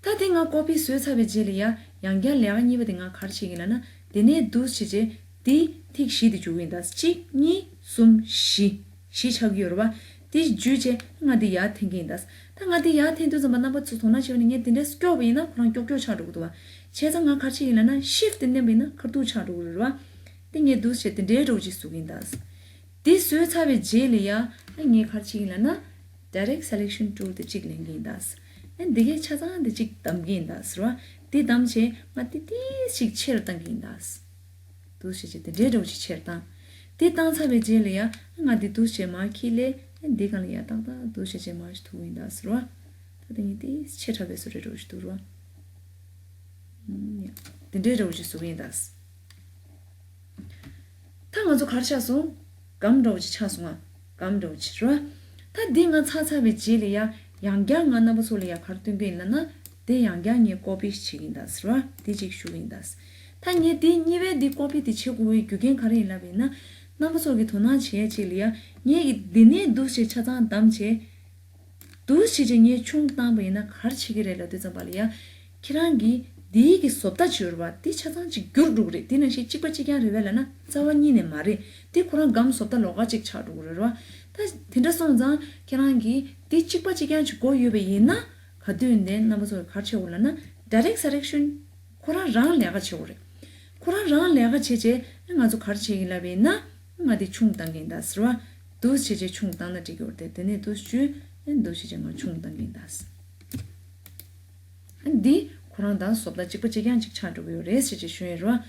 ད་དེ་ང་copy་བཟོས་ཚར་བའི་རྗེས་ལ་ཡ་ཡང་བསྐྱར་ལས་ཀ་གཉིས་པ་དེ་ང་ག་རེ་བྱེད་ཀྱི་ཡིན་ལབ་ན། དེ་ནས་འདུག་བྱས་བྱས་དེ་ཐིག་བཞི་དེ་འཇུག་གི་ཡིན་ད། གཅིག་གཉིས་གསུམ་བཞི། བཞི་ཆགས་ཀྱི་ཡོད་རེད་བ། དེ་འཇུག་བྱས་ང་དེ་ཡར་འཐེན་གྱི་ཡིན་ད། ད་ང་དེ་ཡར་འཐེན་དུས་ཙམ་པ་རྣམ་པ་ཚོ་དོ་སྣང་བྱས་པ་ནི་ངས་དེ་འདྲས་སྐྱོག་པ་ཡིན་ན་ཁོ་རང་ཀྱོག་ཀྱོག་ཆགས་འགྲོ་གི་འདུག་བ། བྱས་ཙང་ང་ག་རེ་བྱེད་ཀྱི་ཡིན་ལབ་ན་shift་དེ་མནན་པ་ཡིན་ན་ཁ་ཐུག་ཆགས་འགྲོ་གི་རེད་བ། དེ་ངས་འདུག་བྱས་དེ་འདྲའི་འདྲ་བོ་ཅིག་བཟོ་གི་ཡིན་ད། དེ་བཟོས་ཚར་བའི་རྗེས་ལ་ཡ། ཨ་ངས་ག་རེ་བྱེད་ཀྱི་ཡིན་ལབ་ན། Direct Selection Tool་དེ་གཅིག་ལེན་གྱི་ཡིན་ད། ཨ་འདི་གའི་ཆ་ཚང་དེ་གཅིག་བདམས་ཀྱི་ཡིན་ད་ཟེར་བ། དེ་བདམས་བྱས་ང་ཏི་ཏིས་ཅིག་ཆེར་བཏང་གི་ཡིན་ད། འདུག་བྱས་བྱས་དེ་འདྲའི་འདྲ་བོ་ཅིག་ཆེར་བཏང་། དེ་བཏང་ཚར་བའི་རྗེས་ལ་ཡ། ཨ་ང་འདི་འདུག་བྱས་མར་འཁྱེར་ལས། ཨ་འདི་སྒང་ལ་ཡ་ཏག་ཏག་འདུག་བྱས་བྱས་མར་ཞིག་ཐུག་གི་ཡིན་ད་ཟེར་བ། ད་དེ་ངས་ཏིས་ཆེ་དྲགས་པའི་བཟོ་འདྲ་འདྲ་བོ་ཞིག་འདུག་ར། ཨ་ཡ། དེ་འདྲའི་འདྲ་བོ་ཅིག་བཟོ་གི་ཡིན་ད། ད་ང་ཚོ་ག་རེ་ཆགས་སོང་། སྒམ་འདྲ་བོ་ཅིག་ཆགས་སོང་ང་། སྒམ་འདྲ་བོ་ཅིག་རེད་བ། ད་འདི་ང་ཚར་ཚར་བའི་རྗེས་ལ་ཡ། ཡང་བསྐྱར་ང་རྣམ་པ་ཚོ་ལ་ཡ་ག་རེ་སྟོན་གྱི་ཡིན་ལབ་ན། དེ་ཡང་བསྐྱར་ངས་ཀོ་པི་བྱེད་ཀྱི་ཡིན་ད་ཟེར་བ། དེ་ཅིག་ཞུ་གི་ཡིན་ད། ད་ངས་འདི་གཉིས་པའི་འདི་ཀོ་པི་དེ་བྱེད་དགོས་པའི་རྒྱུ་རྐྱེན་ག་རེ་ཡིན་ལབ་པ་ཡིན་ན། རྣམ་པ་ཚོ་གི་དོ་སྣང་བྱེད་ཡ་ཅིག་ལ་ཡ། ངས་ཀྱི་འདི་ནས་འདུག་བྱས་ཆ་ཚང་བདམས་བྱས། འདུག་བྱས་བྱས་ངས་ཆུང་བཏང་པ་ཡིན་ན་ག་རེ་བྱེད་ཀྱི་རེད་ལབ་དུས་ཙམ་པ་ལ་ཡ། ཁྱེད་རང་གིས་འདིའི་གི་བཟོ་ལྟ་བྱོས་རེད་བ། འདི་ཆ་ཚང་གཅིག་གྱུར་འགྲོ་གི་རེད། འདི་ནང་བཞིན་གཅིག་པ་གཅིག་རྐྱང་རེད་བས་ལབ་ན་རྩ་བ་ཉིད་ནས་མ་རེད། འདི་ཁོ་རང་སྒམ་བཟོ་ལྟ་ལོགས་ཀ་གཅིག་ཆགས་འགྲོ་གི་རེད་བ། ད་དེ་འདྲ་སོང་ཙང་ཁྱེད་རང་གིས་འདི་གཅིག་པ་གཅིག་རྐྱང་གཅིག་དགོས་ཡོད་པ་ཡིན་ན། ག་དུས་ཡིན་ནའི་རྣམ་པ་ཚོ་གིས་ག་རེ་བྱེད་དགོས་ལབ་ན། Direct Selection། ཁོ་རང་རང་ལས་ཀ་བྱེད་དགོས་རེད། ཁོ་རང་རང་ལས་ཀ་བྱེད་བྱས་ང་ཚོ་ག་རེ་བྱེད་ཀྱི་ལབ་པ་ཡིན་ན། ང་འདི་ཆུང་བཏང་གི་ཡིན་ད་ཟེར་བ། འདུག་བྱས་བྱས་ཆུང་བཏང་ན་འགྲིག་གི་ཡོད་རེད་དེ། དེ་ནས་འདུག་བྱས་བྱས་ང་ཆུང་བཏང་གི་ཡིན་ད། འདི་ཁོ་རང་དང་བཟོ་ལྟ་གཅིག་པ་གཅིག་རྐྱང་གཅིག་ཆགས་འགྲོ་གི་ཡོད་རེད་ཟེར་བྱས་ཞུ་ཡིན་རེད་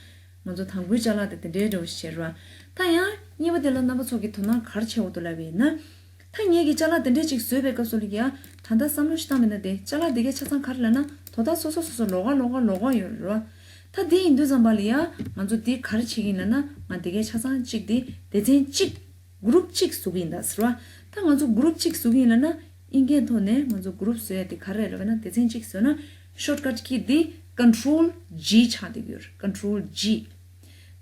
བ། ང་ཚོ་དང་པོའི་ཅ་ལག་དེ་དེ་འདྲའི་འདྲ་བོ་ཞིག་བྱས་རེད་བ། ད་ཡང་གཉིས་པ་དེ་ལ་རྣམ་པ་ཚོ་གི་དོ་སྣང་ག་རེ་བྱེད་འོ་དོ་ལབ་པ་ཡིན་ན། ད་ངེད་ཀྱིས་ཅ་ལག་དེ་འདྲས་ཅིག་བཟོས་པའི་སྐབས་སུ་ལ་ཡ། ད་ལྟ་བསམ་བློ་ཞིག་བཏང་བ་ཡིན་ན་དེ་ཅ་ལག་དེ་གའི་ཆ་ཚང་ག་རེ་ལབ་ན་དོ་བདག་སོ་སོ་སོ་སོ་ལོགས་ཀ་ལོགས་ཀ་ལོགས་ཀ་ཡོད་རེད་བ། ད་དེ་ཡིན་དུས་ཙམ་པ་ལ་ཡ། ང་ཚོ་འདི་ག་རེ་བྱེད་ཀྱི་ཡིན་ལབ་ན། ང་དེ་གའི་ཆ་ཚང་གཅིག་དེ་སྡེ་ཚན་གཅིག་གུ་རུབ་གཅིག་བཟོ་གི་ཡིན་ད་ཟེར་བ། ད་ང་ཚོ་གུ་རུབ་གཅིག་བཟོ་གི་ཡིན་ལབ་ན། ཨིན་སྐད་ཐོག་ནས་ང་ཚོ་གུ་རུབ་བཟོ་ཡ་དེ་ག་རེ་རེད་ལབ་ན། སྡེ་ཚན་གཅིག་བཟོས་ན་shortcut key་དེ་Control G་ཆགས་བསྡད་ཀྱི་ཡོད་རེད། Control G།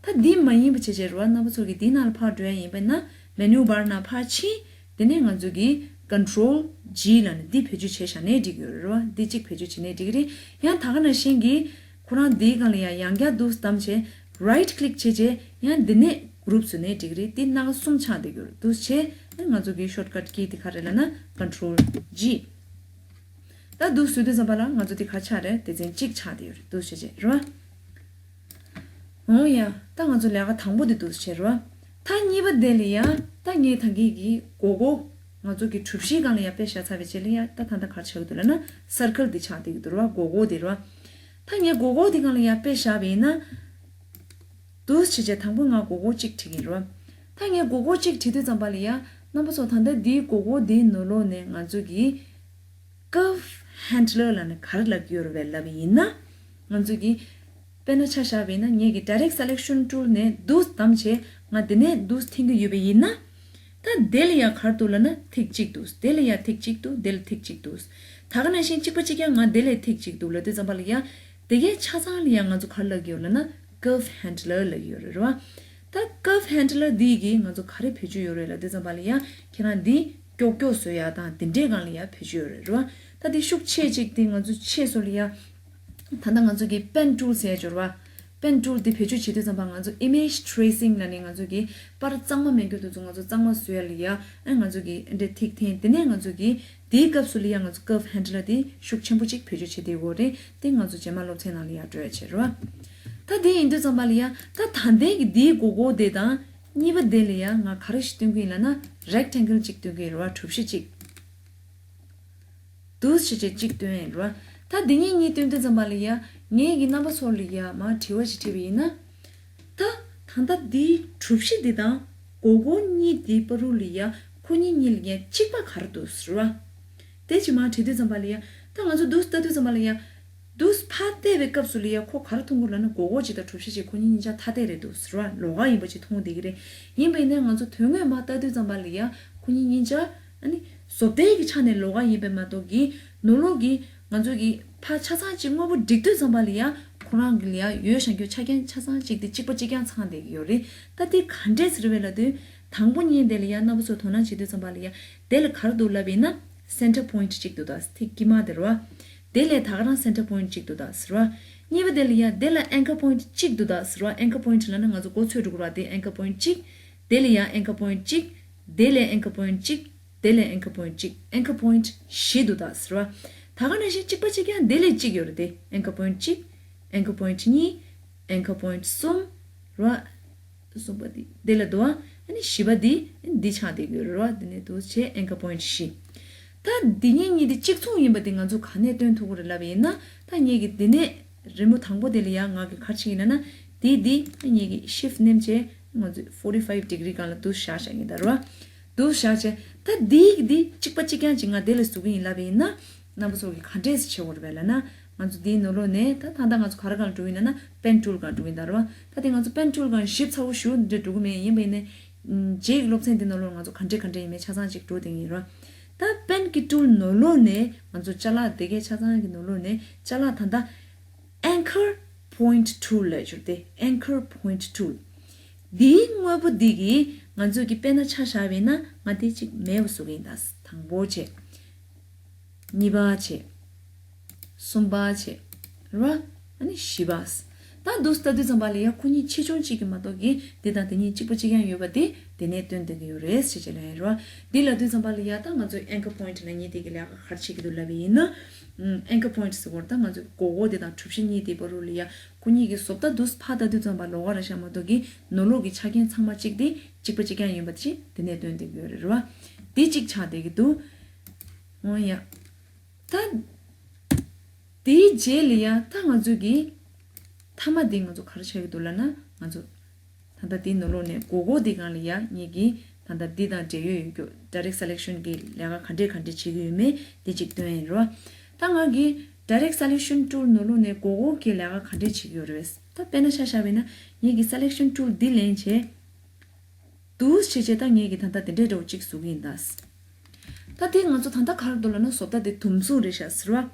ད་འདི་མ་ཡིན་པ་བྱས་བྱས་རེད་བ། རྣམ་པ་ཚོ་གིས་འདི་ནང་ལ་ཕར་འགྲོ་ཡ་ཡིན་པ་ན། Menu Bar་ནང་ཕར་ཕྱིན། དེ་ནས་ང་ཚོ་གིས་Control G་ལབ་ནས་འདི་བེད་སྤྱོད་བྱས་བཞག་ནའི་འགྲིག་གི་ཡོད་རེད་བ། འདི་གཅིག་བེད་སྤྱོད་བྱས་ནའི་འགྲིག་གི་རེད། ཡང་ད་ག་ནང་བཞིན་གྱི་ཁོ་རང་འདིའི་སྒང་ལ་ཡང་ཡང་བསྐྱར་འདུག་བདམས་བྱས། Right click་བྱས་བྱས་ཡང་འདི་ནས་གུ་རུབ་བཟོས་ནའི་འགྲིག་གི་རེད། འདི་སྣ་ཁ་གསུམ་ཆགས་བསྡད་ཀྱི་ཡོད་རེད། འདུག་བྱས་ང་ཚོ་གི་shortcut key་དེ་ག་རེ་ལབ་ན་Control G། ད་འདུག་བཟོས་དུས་ཙམ་པ་ལ་ང་ཚོ་དེ་ག་ཆགས་རེད། སྡེ་ཚན་གཅིག་ཆགས་བསྡད་ཡོད་རེད། འདུག་བྱས་བྱས་རེད་བ། འོ་ཡ། ད་ང་ཚོ་ལས་ཀ་དང་པོ་དེ་འདུག་བྱས་རེད་བ། ད་གཉིས་པ་དེ་ལ་ཡ། ད་ངས་ད་གིན་གྱི་སྒོར་སྒོར་ང་ཚོ་གི་གྲུ་བཞིའི་སྒང་ལ་ཡ་དཔེ་བཞག་ཚར་བའི་རྗེས་ལ་ཡ། ད་ད་ལྟ་ག་རེ་ཆགས་ཀྱི་འདུག་ལབ་ན། སར་ཀལ་དེ་ཆགས་བསྡད་ཀྱི་འདུག་རེད་བ། སྒོར་སྒོར་དེ་རེད་བ། ད་ངས་སྒོར་སྒོར་དེ་སྒང་ལ་ཡ་དཔེ་བཞག་པ་ཡིན་ན། འདུག་བྱས་བྱས་དང་པོ་ང་སྒོར་སྒོར་གཅིག་བྲིས་ཀྱི་ཡིན་རེད་བ། ད་ངས་སྒོར་སྒོར་གཅིག་བྲིས་དུས་ཙམ་པ་ལ་ཡ། རྣམ་པ་ཚོ་ད་ལྟ་འདིའི་སྒོར་སྒོར་འདིའི་ནང་ལོགས་ནས་ང་ཚོ་གི་ཀརབ་ཧེན་ཌི་ལར་ལབ་ནས་ག་རེ་ལབ་ཀྱི་ཡོད་རེད་པས་ལབ་པ་ཡིན་ན། ང་ཚོ་གི་དཔེར་ན་ཆ་བཞག་པ་ཡིན་ན། ངེད་ཀྱི་ཌའི་རེག་སེ་ལེག་ཤན་ཊུལ་ནས་འདུག་བདམས་བྱས་ང་འདི་ནས་འདུག་འཐེན་གྱི་ཡོད་པ་ཡིན་ན། ད་དེ་ལ་ཡང་ག་རེ་འདུག་ལབ་ན་ཐིག་གཅིག་འདུག་དེ་ལ་ཡང་ཐིག་གཅིག་འདུག་དེ་ལ་ཐིག་གཅིག་འདུག་ད་ག་ནང་བཞིན་གཅིག་པ་གཅིག་རྐྱང་ང་དེ་ལ་ཐིག་གཅིག་འདུག་ལབ་དུས་ཙམ་པ་ལ་ཡ། དེ་གའི་ཆ་ཚང་ལ་ཡང་ང་ཚོ་ག་རེ་ལབ་ཀྱི་ཡོད་ལབ་ན། ཀརབ་ཧེན་ཌི་ལར་ལབ་ཀྱི་ཡོད་རེད་རེད་བ། ད་ཀརབ་ཧེན་ཌི་ལར་འདི་གིས་ང་ཚོ་ག་རེ་བེད་སྤྱོད་ཡོད་རེད་ལབ་དུས་ཙམ་པ་ལ་ཡ། ཁྱེད་རང་འདི་ཀྱོག་ཀྱོག་བཟོ་ཡ་དང་དེ་འདྲའི་སྒང་ལ་ཡ་བེད་སྤྱོད་ཡོད་རེད་རེད་བ། ད་འདི་ཤུགས་ཆེ་གཅིག་འདི་ང་ཚོ་ཆེ་སོང་ལ་ཡ། ད་ལྟ་ང་ཚོ་གི་པེན་ཊུལ་ཟེར་ཡ་ཅིག་ཡོད་རེད་བ། པེན་ཊུལ་འདི་བེད་སྤྱོད་བྱེད་དུས་ཙམ་པ་ང་ཚོ་ཨི་མེཇ་ཊེ་རེ་སིང་ལབ་ནས་ང་ཚོ་གི་པར་གཙང་མ་མེད་རྒྱུ་དེ་ཚོ་ང་ཚོ་གཙང་མ་བཟོ་ཡ་ལ་ཡ། ཨ་ང་ཚོ་གི་འདི་ཐིག་འཐེན། དེ་ནས་ང་ཚོ་གི་དེའི་སྐབས་སུ་ལ་ཡ་ང་ཚོ་ཀརབ་ཧེན་ཌི་ལར་དེ་ཤུགས་ཆེན་པོ་གཅིག་བེད་སྤྱོད་བྱེད་བསྡད་ཡོད་རེད། དེ་ང་ཚོ་རྗེས་མ་སློབ་ཚན་ནང་ལ་ཡ་འགྲོ་ཡ་བྱེད་རེད་བ། ད་དེ་ཡིན་དུས་ཙམ་པ་ལ་ཡ། ད་ད་ལྟའི་གི་དེའི་སྒོར་སྒོར་དེ་དང་གཉིས་པ་དེ་ལ་ཡ་ང་ག་རེ་ཞིག་སྟོན་གི་ཡིན་ལབ་ན། རེག་ཊེང་གལ་གཅིག་སྟོན་གི་ཡིན་རེད་བ། གྲུ་བཞི་གཅིག་འདུག་བྱས་བྱས་གཅིག་སྟོན་ཡིན་རེད་བ། ད་འདི་གཉིས་གཉིས་སྟོན་དུས་ཙམ་པ་ལ་ཡ། ངས་ཀྱི་རྣམ་པ་ཚོ་ལ་ཡ་མར་དྲི་བ་ཞིག་དྲིས་པ་ཡིན་ན། ད་ད་ལྟ་འདིའི་གྲུ་བཞི་འདི་དང་སྒོར་སྒོར་གཉིས་འདིའི་བར་དུ་ལ་ཡ། ཁོ་གཉིས་གཉིས་ལ་ཡ་གཅིག་པ་ག་རེ་འདུག་ཟེར་བ། དེ་ཅིག་མར་དྲི་དུས་ཙམ་པ་ལ་ཡ། ད་ང་ཚོ་འདུག་ལྟ་དུས་ཙམ་པ་ལ་ཡ། འདུག་ཕར་བལྟས་པའི་སྐབས་སུ་ལ་ཡ་ཁོ་ག་རེ་མཐོང་གི་ལབ་ན། སྒོར་སྒོར་གཅིག་དང་གྲུ་བཞི་གཅིག་ཁོ་གཉིས་གཉིས་ཆ་ཐ་དད་རེད་འདུག་ཟེར་བ། ལོགས་ཀ་ཡིན་པ་ཅིག་མཐོང་བསྡད་ཀྱི་རེད། ཡིན་པ་ཡིན་ནའི་ང་ཚོ་དོན་དངོས་མར་ལྟ་དུས་ཙམ་པ་ལ་ཡ་ཁོ་གཉིས་གཉིས་ཆ། ཨ་ནི་བཟོ་ལྟའི་གི་ཆ་ནས་ལོགས་ཀ་ཡིན་པས་མ་གཏོགས་གི། ནང་ལོགས་ཀྱི་ང་ཚོ་གི་ཕར་ཆ་ཚང་གཅིག་དངོས་པོ་སྒྲིག་དུས་ཙམ་པ་ལ་ཡ། ཁོ་རང་གི་ལ་ཡ་ཡོད་བཞག་རྒྱུ་ཆ་རྐྱེན་ཆ་ཚང་གཅིག་དེ་གཅིག་པ་གཅིག་རྐྱང་ཚང་བསྡད་ཀྱི་ཡོད་རེད། ད་དེ་ག་འདྲས་ཟེར་བས་ལབ་དུས། དང་པོ་གཉིས་དེ་ལ་ཡ་རྣམ་པ་ཚོ་དོ་སྣང་བྱེད་དུས་ཙམ་པ་ལ་ཡ། དེ་ལ་ག་རེ་འདུག་ལབ་ཡིན་ན། སེན་ཊར་པོ་ཡིན་ཊི་གཅིག་འདུག་ད། ཐིག་དཀྱིལ་མ་དེ་རེད་བ། དེ་ལ་ད་ག་རང་སེན་ཊར་པོ་ཡིན་ཊི་གཅིག་འདུག་ད་ཟེར་བ། གཉིས་པ་དེ་ལ་ཡ། དེ་ལ་ཨེང་ཀར་པོ་ཡིན་ཊི་གཅིག་འདུག་ད་ཟེར་བ། ཨེང་ཀར་པོ་ཡིན་ཊི་ལབ་ན་ང་ཚོ་མགོ་ཚོས་འགྲོ་གི་རེད་བ། དེ་ཨེང་ཀར་པོ་ཡིན་ཊི་གཅིག་དེ་ལ་ཡ་ཨེང་ཀར་པོ་ཡིན་ཊི་གཅིག་དེ་ལ་ཨེང་ཀར་པོ་ཡིན་ཊི་གཅིག་ཨེང་ཀར་པོ་ཡིན་ཊི་བཞི་འདུག་ད་ཟེར་བ། ད་ག་ནང་བཞིན་གཅིག་པ་གཅིག་རྐྱང་དེ་ལ་གཅིག་ཡོད་རེད་དེ། ཨེང་ཀར་པོ་ཡིན་ཊི་གཅིག་ཨེང་ཀར་པོ་ཡིན་ཊི་གཉིས། ཨེང་ཀར་པོ་ཡིན་ཊི་གསུམ་རེད་བ། གསུམ་པ་འདི་དེ་ལ་འདུག་བ། ཨ་ནི་བཞི་པ་འདི་འདི་ཆགས་བསྡད་ཀྱི་ཡོད་རེད་བ། འདི་ནས་འདུག་བྱས་ཨེང་ཀར་པོ་ཡིན་ཊི་བཞི། ད་འདི་གཉིས་གཉིས་འདི་གཅིག་མཚུངས་ཡིན་པ་འདི་ང་ཚོ་ག་ནས་སྟོན་ཐུབ་ཀྱི་རེད་ལབ་པ་ཡིན་ན། ད་ངེད་ཀྱི་འདི་ནས་རི་མོ་དང་པོ་དེ་ལ་ཡ་ང་གིས་ག་རེ་བྱེད་ཀྱི་ཡིན་ལབ་ན། འདི་འདི་ངེད་ཀྱི་ཤིཕ་ཊི་ནེམ་བྱས་ང་ཚོས་ཕོར་ཊི་ཕའིབ་ཌི་གྷི་རི་སྒང་ལ་འདུག་བཞག་བཞག་གི་ཡིན་ད་རེད་བ། འདུག་བཞག་བྱས། ད་འདི་གི་འདི་གཅིག་པ་གཅིག་རྐྱང་ཅིག་ང་དེ་ལ་བཟོ་གི་ཡིན་ལབ་པ་ཡིན་ན། རྣམ་པ་ཚོ་གིས་ག་འདྲས་བྱེད་དགོས་རེད་པས་ལབ་ན། ང་ཚོ་འདིའི་ནང་ལོགས་ནས་ད་ད་ལྟ་ང་ཚོ་ག་རེ་སྒང་ལ་འགྲོ་གི་ཡིན་ལབ་ན། པེན་ཊུལ་སྒང་འགྲོ་གི་ཡིན་ད་རེད་བ། ད་དེ་ང་ཚོ་པེན་ཊུལ་སྒང་ཞིབ་ཚ་པོ་ཞེ་པོ་འདི་འདྲ་འགྲོ་གི་མེད། ཡིན་པ་ཡིན་ནའི། ཨམ། རྗེས་ཀྱི་སློབ་ཚན་འདི་ནང་ལོགས་ང་ཚོ་ག་འདྲས་ག་འདྲས་ཡིན་མིན་ཆ་ཚང་ཅིག་འགྲོ་བསྡད་ཀྱི་ཡིན་རེད་བ། ད་པེན་གྱི་ཊུལ་ནང་ལོགས་ནས་ང་ཚོ་ཅ་ལག་དེ་གའི་ཆ་ཚང་གི་ནང་ལོགས་ནས་ཅ་ལག་ད་ལྟ་ཨེང་ཀར་པོ་ཡིན་ཊི་ཊུལ་ལབ་ཀྱི་ཡོད་རེད་དེ། ཨེང་ཀར་པོ་ཡིན་ཊི་ཊུལ། འདིའི་དངོས་པོ་འདི་གིས་ང་ཚོ་གི་དཔེར་ན་ཆ་བཞག་པ་ཡིན་ན། ང་དེ་གཅིག་མེད་པ་བཟོ་གི་ཡིན་ད། དང་པོ་བྱས། གཉིས་པ་བྱས། གསུམ་པ་བྱས། རེད་བ། ཨ་ནི་བཞི་པ། ད་འདུག་ལྟ་དུས་ཙམ་པ་ལ་ཡ་ཁོ་གཉིས་ཆེ་ཆུང་གཅིག་གི་མ་གཏོགས་ཀྱི་འདི་དང་དེ་གཉིས་གཅིག་པ་གཅིག་རྐྱང་ཡོད་པ་དེ་དེ་ནས་སྟོན་བསྡད་ཀྱི་ཡོད་རེད་ཟེར་བྱས་ལབ་ཡིན་རེད་བ། འདི་ལབ་དུས་ཙམ་པ་ལ་ཡ་ད་ང་ཚོའི་ཨེང་ཀར་པོ་ཡིན་ཊི་ལབ་མཁན་དེ་གི་ལས་ཀ་ག་རེ་བྱེད་ཀྱི་འདུག་ལབ་པ་ཡིན་ན། ཨེང་ཀར་པོ་ཡིན་ཊི་ཟེར་བ་ད་ང་ཚོའི་སྒོར་སྒོར་དེ་དང་གྲུ་བཞི་གཉིས་དེའི་བར་དུ་ལ་ཡ་ཁོ་གཉིས་ཀྱི་བཟོ་ལྟ་འདུག་ཕར་ལྟ་དུས་ཙམ་པ་ལོགས་ཀ་རེད་ཤག་མ་གཏོགས་ཀྱི་ནང་ལོགས་ཀྱི་ཆ་རྐྱེན་ཚང་མ་གཅིག་དེ་གཅིག་པ་གཅིག་རྐྱང་ཡིན་པ་དེ་དེ་ནས་སྟོན་བསྡད་ཀྱི་ཡོད་རེད་རེད་བ། དེ་གཅིག་ཆགས་བསྡད་ཀྱི་འདུག་འོ་ཡ། ད། དེའི་རྗེས་ལ་ཡ་ད་ང་ཚོ་གི་མཐའ་མ་དེ་ང་ཚོ་ག་རེ་བྱ་གི་འདུག་ལབ་ན། ང་ཚོ་ད་ལྟ་དེའི་ནང་ལོགས་ནས་སྒོར་སྒོར་དེ་སྒང་ལ་ཡ་ངེད་ཀྱིས་ད་ལྟ་འདི་དང་འབྲེལ་ཡོད་ཡོད་རྒྱུ་ཌའི་རེག་སེ་ལེག་ཤན་གྱི་ལས་ཀ་ག་འདྲས་ག་འདྲས་བྱེད་ཀྱི་ཡོད་མེད་དེ་གཅིག་སྟོན་ཡིན་རོ། ད་ང་གིས་ཌའི་རེག་སེ་ལེག་ཤན་ཊུལ་ནང་ལོགས་ནས་སྒོར་སྒོར་གྱི་ལས་ཀ་ག་འདྲས་བྱེད་ཀྱི་ཡོད་རེད། ད་དཔེར་ན་ཆ་བཞག་པ་ཡིན་ན་ངེད་ཀྱིས་སེ་ལེག་ཤན་ཊུལ་འདི་ལེན་བྱས། འདུག་བྱས་བྱས་ད་ངེད་ཀྱིས་ད་ལྟ་དེ་འདྲའི་འདྲ་བོ་གཅིག་བཟོ་གི་ཡིན་ད། ད་དེ་ང་ཚོ་ད་ལྟ་ག་རེ་འདུག་ལབ་ན་བཟོ་ལྟ་དེ་དུམ་གཟུགས་རེད་ཤག་ཟེར་བ།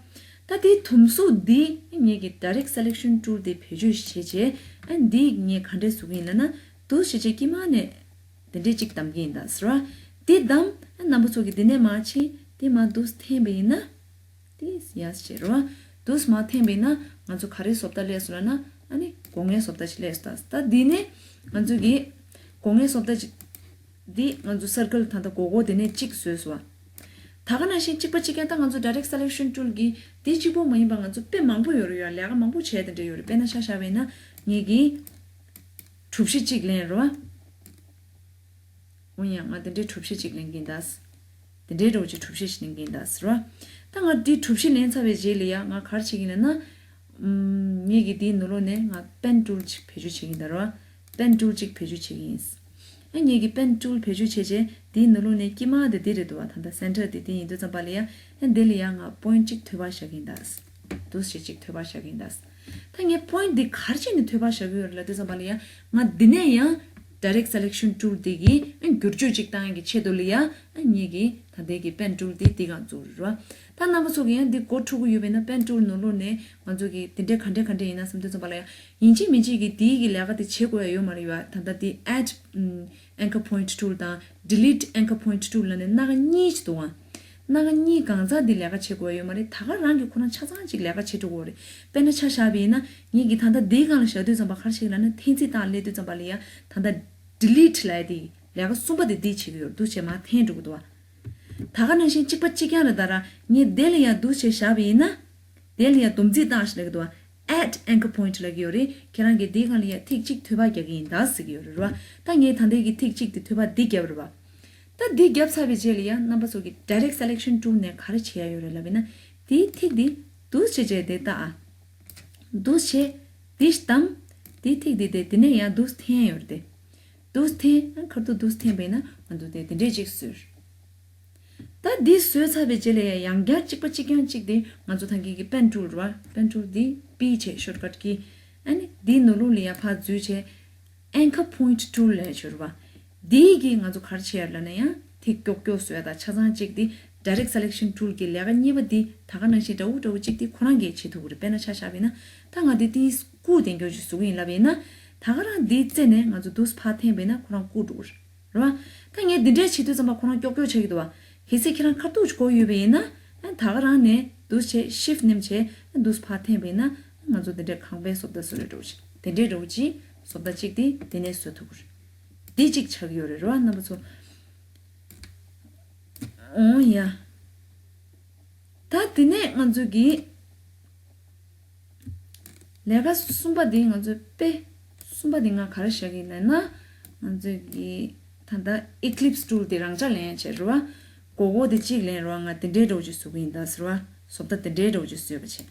ད་དེ་དུམ་གཟུགས་འདི་ངེད་ཀྱིས་ཌའི་རེག་སེ་ལེག་ཤན་ཊུལ་དེ་བེད་སྤྱོད་བྱས་བྱས། ཨ་འདི་ངས་ག་འདྲས་བཟོ་གི་ཡིན་ལབ་ན། འདུག་བྱས་བྱས་དཀྱིལ་མ་ནས་དེ་འདྲས་གཅིག་བདམས་ཀྱི་ཡིན་ད་ཟེར་བ། དེ་བདམས། ཨ་རྣམ་པ་ཚོ་གིས་དེ་ནས་མར་ཕྱིན་དེ་མར་འདུག་འཐེན་པ་ཡིན་ན། དེ་ཡ་ཟེར་རོ། དུས་མ་འཐེན་པས་ན་ང་ཚོ་ག་རེ་བཟོ་ལྟ་སླེབས་སོང་ལབ་ན། ཨ་ནི་སྒོ་ལྔའི་བཟོ་ལྟ་ཞིག་སླེབས་སོང་ད། ད་འདི་ནས་ང་ཚོ་གི་སྒོ་ལྔའི་བཟོ་ལྟ་ཅིག་འདི་ང་ཚོ་སར་ཀལ་ད་ལྟ་སྒོར་སྒོར་དེ་ནས་གཅིག་བཟོས་སོང་བ། ད་ག་ནང་བཞིན་གཅིག་པ་གཅིག་རྐྱང་ད་ང་ཚོ་direct selection tool གི་དེ་གཅིག་པོ་མ་ཡིན་པ་ང་ཚོ་དཔེ་མང་པོ་ཡོད་རེད་ཡ། ལས་ཀ་མང་པོ་བྱས་དེ་འདྲ་ཡོད་རེད། དཔེར་ན་ཆ་བཞག་པ་ཡིན་ན་ངེད་ཀྱིས་གྲུ་བཞི་གཅིག་ལེན་རོ། འོ་ཡ་ང་དེ་འདྲའི་གྲུ་བཞི་གཅིག་ལེན་གྱིན་གདའ། དེ་འདྲའི་རོ་གཅིག་གྲུ་བཞི་ཞིག་ལེན་གྱིན་གདའ་རོ། ད་ང་དེ་གྲུ་བཞི་ལེན་ཚར་བའི་རྗེས་ལ་ཡ་ང་ག་རེ་བྱེད་ཀྱིན་ལབ་ན། ངེད་ཀྱིས་དེའི་ནང་ལོགས་ནས་ང་pen tool གཅིག་བེད་སྤྱོད་བྱེད་ཀྱིན་གདའ་རོ། pen tool གཅིག་བེད་སྤྱོད་བྱེད་ཀྱིན་ཡིན། ཨ་ངེད་ཀྱིས་pen tool བེད་སྤྱོད་བྱས་རྗེས་དེའི་ནང་ལོགས་ནས་དཀྱིལ་མ་དེ་འདི་རེད་འདུག་བ། ད་ལྟ་center དེ་དེ་ཡིན་དུས་ཙམ་པ་ལ་ཡ། ཨ་འདི་ལ་ཡ་ང་point གཅིག་འཐོལ་པ་བཞག་གིན་གདའ། འདུག་སེ་གཅིག་འཐོལ་པ་བཞག་གིན་གདའ། ད་ངས་point འདི་ག་རེ་བྱས་ནས་འཐོལ་པ་བཞག་གི་ཡོད་རེད་ལབ་དུས་ཙམ་པ་ལ་ཡ། ང་འདི་ནས་ཡང་direct selection tool འདི་གི་ཨ་བསྒྱུར་བཅོས་གཅིག་བཏང་ཡག་གི་ཆེད་དུ་ལ་ཡ། ཨ་ངེད་ཀྱིས་ད་ལྟའི་གི་pen tool འདི་འདི་གང་བཙུགས་རེད་བ། ད་རྣམ་པ་ཚོ་གིས་ཡང་འདི་འགོ་ཁྲིད་ཀྱི་ཡོད་པས་ན་pen tool ནང་ལོགས་ནས་ང་ཚོ་གི་འདི་འདྲས་ག་འདྲས་ག་འདྲས་ཡིན་ན་བསམ་དུས་ཙམ་པ་ལ་ཡ། ཡིན་གཅིག་མིན་གཅིག་གི་དེའི་གི་ལས་ཀ་དེ་བྱེད་དགོས་ཡ་ཡོད་མ་རེད་བ། ད་ལྟ་དེ་add anchor point tool དང་delete anchor point tool ལབ་ནས་སྣ་ཁ་གཉིས་ཅིག་འདུག་ཨང་། སྣ་ཁ་གཉིས་གང་ཚང་འདི་ལས་ཀ་བྱེད་དགོས་ཡ་ཡོད་མ་རེད། ད་ག་རང་གི་ཁོ་རང་ཆ་ཚང་ཅིག་ལས་ཀ་བྱེད་འགྲོ་གི་ཡོད་རེད། དཔེར་ན་ཆ་བཞག་པ་ཡིན་ན་ངེད་ཀྱིས་ད་ལྟ་འདིའི་སྒང་ལ་བཞག་དུས་ཙམ་པ་ག་རེ་བྱེད་ཀྱི་ལབ་ན་འཐེན་རྩིས་བཏང་སླེབས་དུས་ཙམ་པ་ལ་ཡ་ད་ལྟ་delete ལབ་ཡ་དེ་ལས་ཀ་གསུམ་པ་དེ་འདི་བྱེད་ཀྱི་ཡོད་རེད། འདུག་བྱས་མར་འཐེན་འགྲོ་གི་འདུག་བ། ད་ག་ནང་བཞིན་གཅིག་པ་གཅིག་རྐྱང་རེད། ད་ར་ངས་དེ་ལ་ཡ་འདུག་བྱས་བཞག་པ་ཡིན་ན། དེ་ལ་ཡ་སྡོམ་རྩིས་བཏང་ཞིག་ལབ་ཀྱི་འདུག་བ། add anchor point ལབ་ཀྱི་ཡོད་རེད། ཁྱེད་རང་གིས་དེའི་སྒང་ལ་ཡ་ཐིག་གཅིག་འཐོལ་པ་རྒྱག་གི་ཡིན་ད་ཟེར་གྱི་ཡོད་རེད་ར། ད་ངས་ད་ལྟའི་གི་ཐིག་གཅིག་དེ་འཐོལ་པ་འདི་བརྒྱབ་རེད་བ། ད་འདི་བརྒྱབ་ཚར་བའི་རྗེས་ལ་ཡ་རྣམ་པ་ཚོ་གིས་direct selection tool ནས་ག་རེ་བྱེད་ཡ་ཡོད་རེད་ལབ་ཡིན་ན། དེའི་ཐིག་འདི་འདུག་བྱས་བྱས་དེ་ལྟ་ཨ། འདུག་བྱས་འདི་བདམས། དེའི་ཐིག་འདི་དེ་དེ་ནས་ཡ་འདུག་འཐེན་ཡོད་རེད་དེ། འདུག་འཐེན། ཁ་ཐུག་འདུག་འཐེན་པས་ན་ང་ཚོ་དེ་དེ་འདྲས་ཅིག་བཟོས། ད་འདི་བཟོས་ཚར་བའི་རྗེས་ལ་ཡང་ཡང་བསྐྱར་གཅིག་པ་གཅིག་རྐྱང་གཅིག་དེ་ང་ཚོ་ད་གིན་གྱི་pen tool རེད་བ། pen tool འདི་པི་བྱས་shortcut གི། ཨ་ནི་འདིའི་ནང་ལོགས་ལ་ཡ་ཕར་འཛུལ་བྱས། anchor point tool ལབ་ཡ་ཅིག་ཡོད་རེད་བ། འདི་གིས་ང་ཚོ་ག་རེ་བྱེད་ཡ་ལབ་ན་ཡང་ཐིག་ཀྱོག་ཀྱོག་བཟོ་ཡ་དང་ཆ་ཚང་གཅིག་དེ་direct selection tool གི་ལས་ཀ་གཉིས་པ་འདི་ད་ག་ནང་བཞིན་འདྲ་བོ་འདྲ་བོ་གཅིག་དེ་ཁོ་རང་གིས་བྱེད་ཐུབ་ཀྱི་རེད། དཔེར་ན་ཆ་བཞག་པ་ཡིན་ན་ད་ང་འདི་ཏིས་བཀུག་དེ་འགྱོ་ཅིག་བཟོ་གི་ཡིན་ལབ་ཡིན་ན། ད་ག་རང་འདི་རྩེ་ནས་ང་ཚོ་འདུག་ཕར་འཐེན་པ་ཡིན་ན་ཁོ་རང་བཀུག་འགྲོ་གི་རེད་བ། ད་ངས་འདི་འདྲས་བྱེད་དུས་ཙམ་པ་ཁོ་རང་ཀྱོག་ཀྱོག་ཆགས་ཀྱི་འདུག་བ། གལ་སྲིད་ཁྱེད་རང་ཁ་ཐུག་ཅིག་གོ་ཡོད་པ་ཡིན་ན། ད་ག་རང་ནས་འདུག་བྱས་shift མནན་བྱས་འདུག་ཕར་འཐེན་པ་ཡིན་ན་ང་ཚོ་འདི་འདྲས་ཁང་པའི་བཟོ་ལྟ་བཟོ་རེ་འགྲོ་གི་རེད། དེ་འདྲས་འགྲོ་གི་བཟོ་ལྟ་གཅིག་དེ་དེ་ནས་བཟོ་ཐུབ་ཀྱི་རེད། འདི་གཅིག་ཆགས་ཀྱི་ཡོད་རེད་རེད་བ་རྣམ་པ་ཚོ། འོང་ཡ། ད་དེ་ནས་ང་ཚོ་གི་ལས་ཀ་གསུམ་པ་འདི་ང་ཚོ་དཔེ་གསུམ་པ་འདི་ང་ག་རེ་བཞག་གི་ལབ་ན། ང་ཚོ་གི་ད་ལྟ་eclipse tool འདི་རང་འཇགས་ལེན་ཡ་བྱས་རེད་བ། མགོ་སྐོར་འདི་གཅིག་ལེན་རེད་བ། ང་འདི་འདྲའི་འདྲ་བོ་ཅིག་བཟོ་གི་ཡིན་ད་ཟེར་བ། བཟོ་ལྟ་འདི་འདྲའི་འདྲ་བོ་ཅིག་བཟོས་པ་བྱས།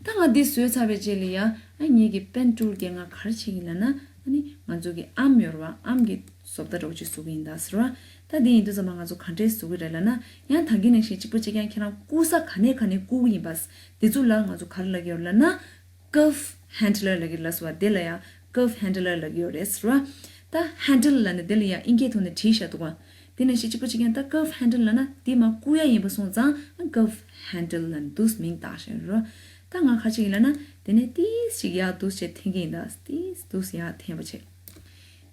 ད་ང་འདི་བཟོས་ཚར་བའི་རྗེས་ལ་ཡ། ཨ་ངེད་ཀྱི་pen tool གིས་ང་ག་རེ་བྱེད་ཀྱི་ལབ་ན། ཨ་ནི་ང་ཚོ་གི་ཨམ་ཡོད་རེད་བ། ཨམ་གྱི་བཟོ་ལྟ་འདྲ་བོ་ཅིག་བཟོ་གི་ཡིན་ད་ཟེར་བ། ད་འདི་ཡིན་དུས་ཙམ་པ་ང་ཚོ་ག་འདྲས་བཟོ་གི་རེད་ལབ་ན། ཡང་ད་གིན་ནང་བཞིན་གཅིག་པ་གཅིག་རྐྱང་ཁྱེད་རང་བཀུག་ས་ག་ནས་ག་ནས་བཀུག་གི་ཡིན་པ། འདི་ཚོ་ལ་ང་ཚོ་ག་རེ་ལབ་ཀྱི་ཡོད་ལབ་ན། curve handler ལབ་ཀྱི་ལབ་སོང་བ། དེ་ལ་ཡང་curve handler ལབ་ཀྱི་ཡོད་རེད་ཟེར་བ། ད་handle ལབ་ནས་དེ་ལ་ཡང་ཨིན་སྐད་ཐོག་ནས་བྲིས་བཞག་འདུག་ག་དེ་ནང་བཞིན་གཅིག་པ་གཅིག་རྐྱང་ད་curve handle ལབ་ན་དེ་མར་བཀུག་ཡ་ཡིན་པ་སོང་ཙང་curve handle ལབ་ནས་འདུག་མིང་བཏགས་བཞག་རེད། ད་ང་ག་རེ་བྱེད་ཀྱི་ལབ་ན་དེ་ནས་ཏིས་ཞིག་ཡར་འདུག་བྱས་འཐེན་གྱི་ཡིན་ད། ཏིས་འདུག་ཡར་འཐེན་པ་བྱས།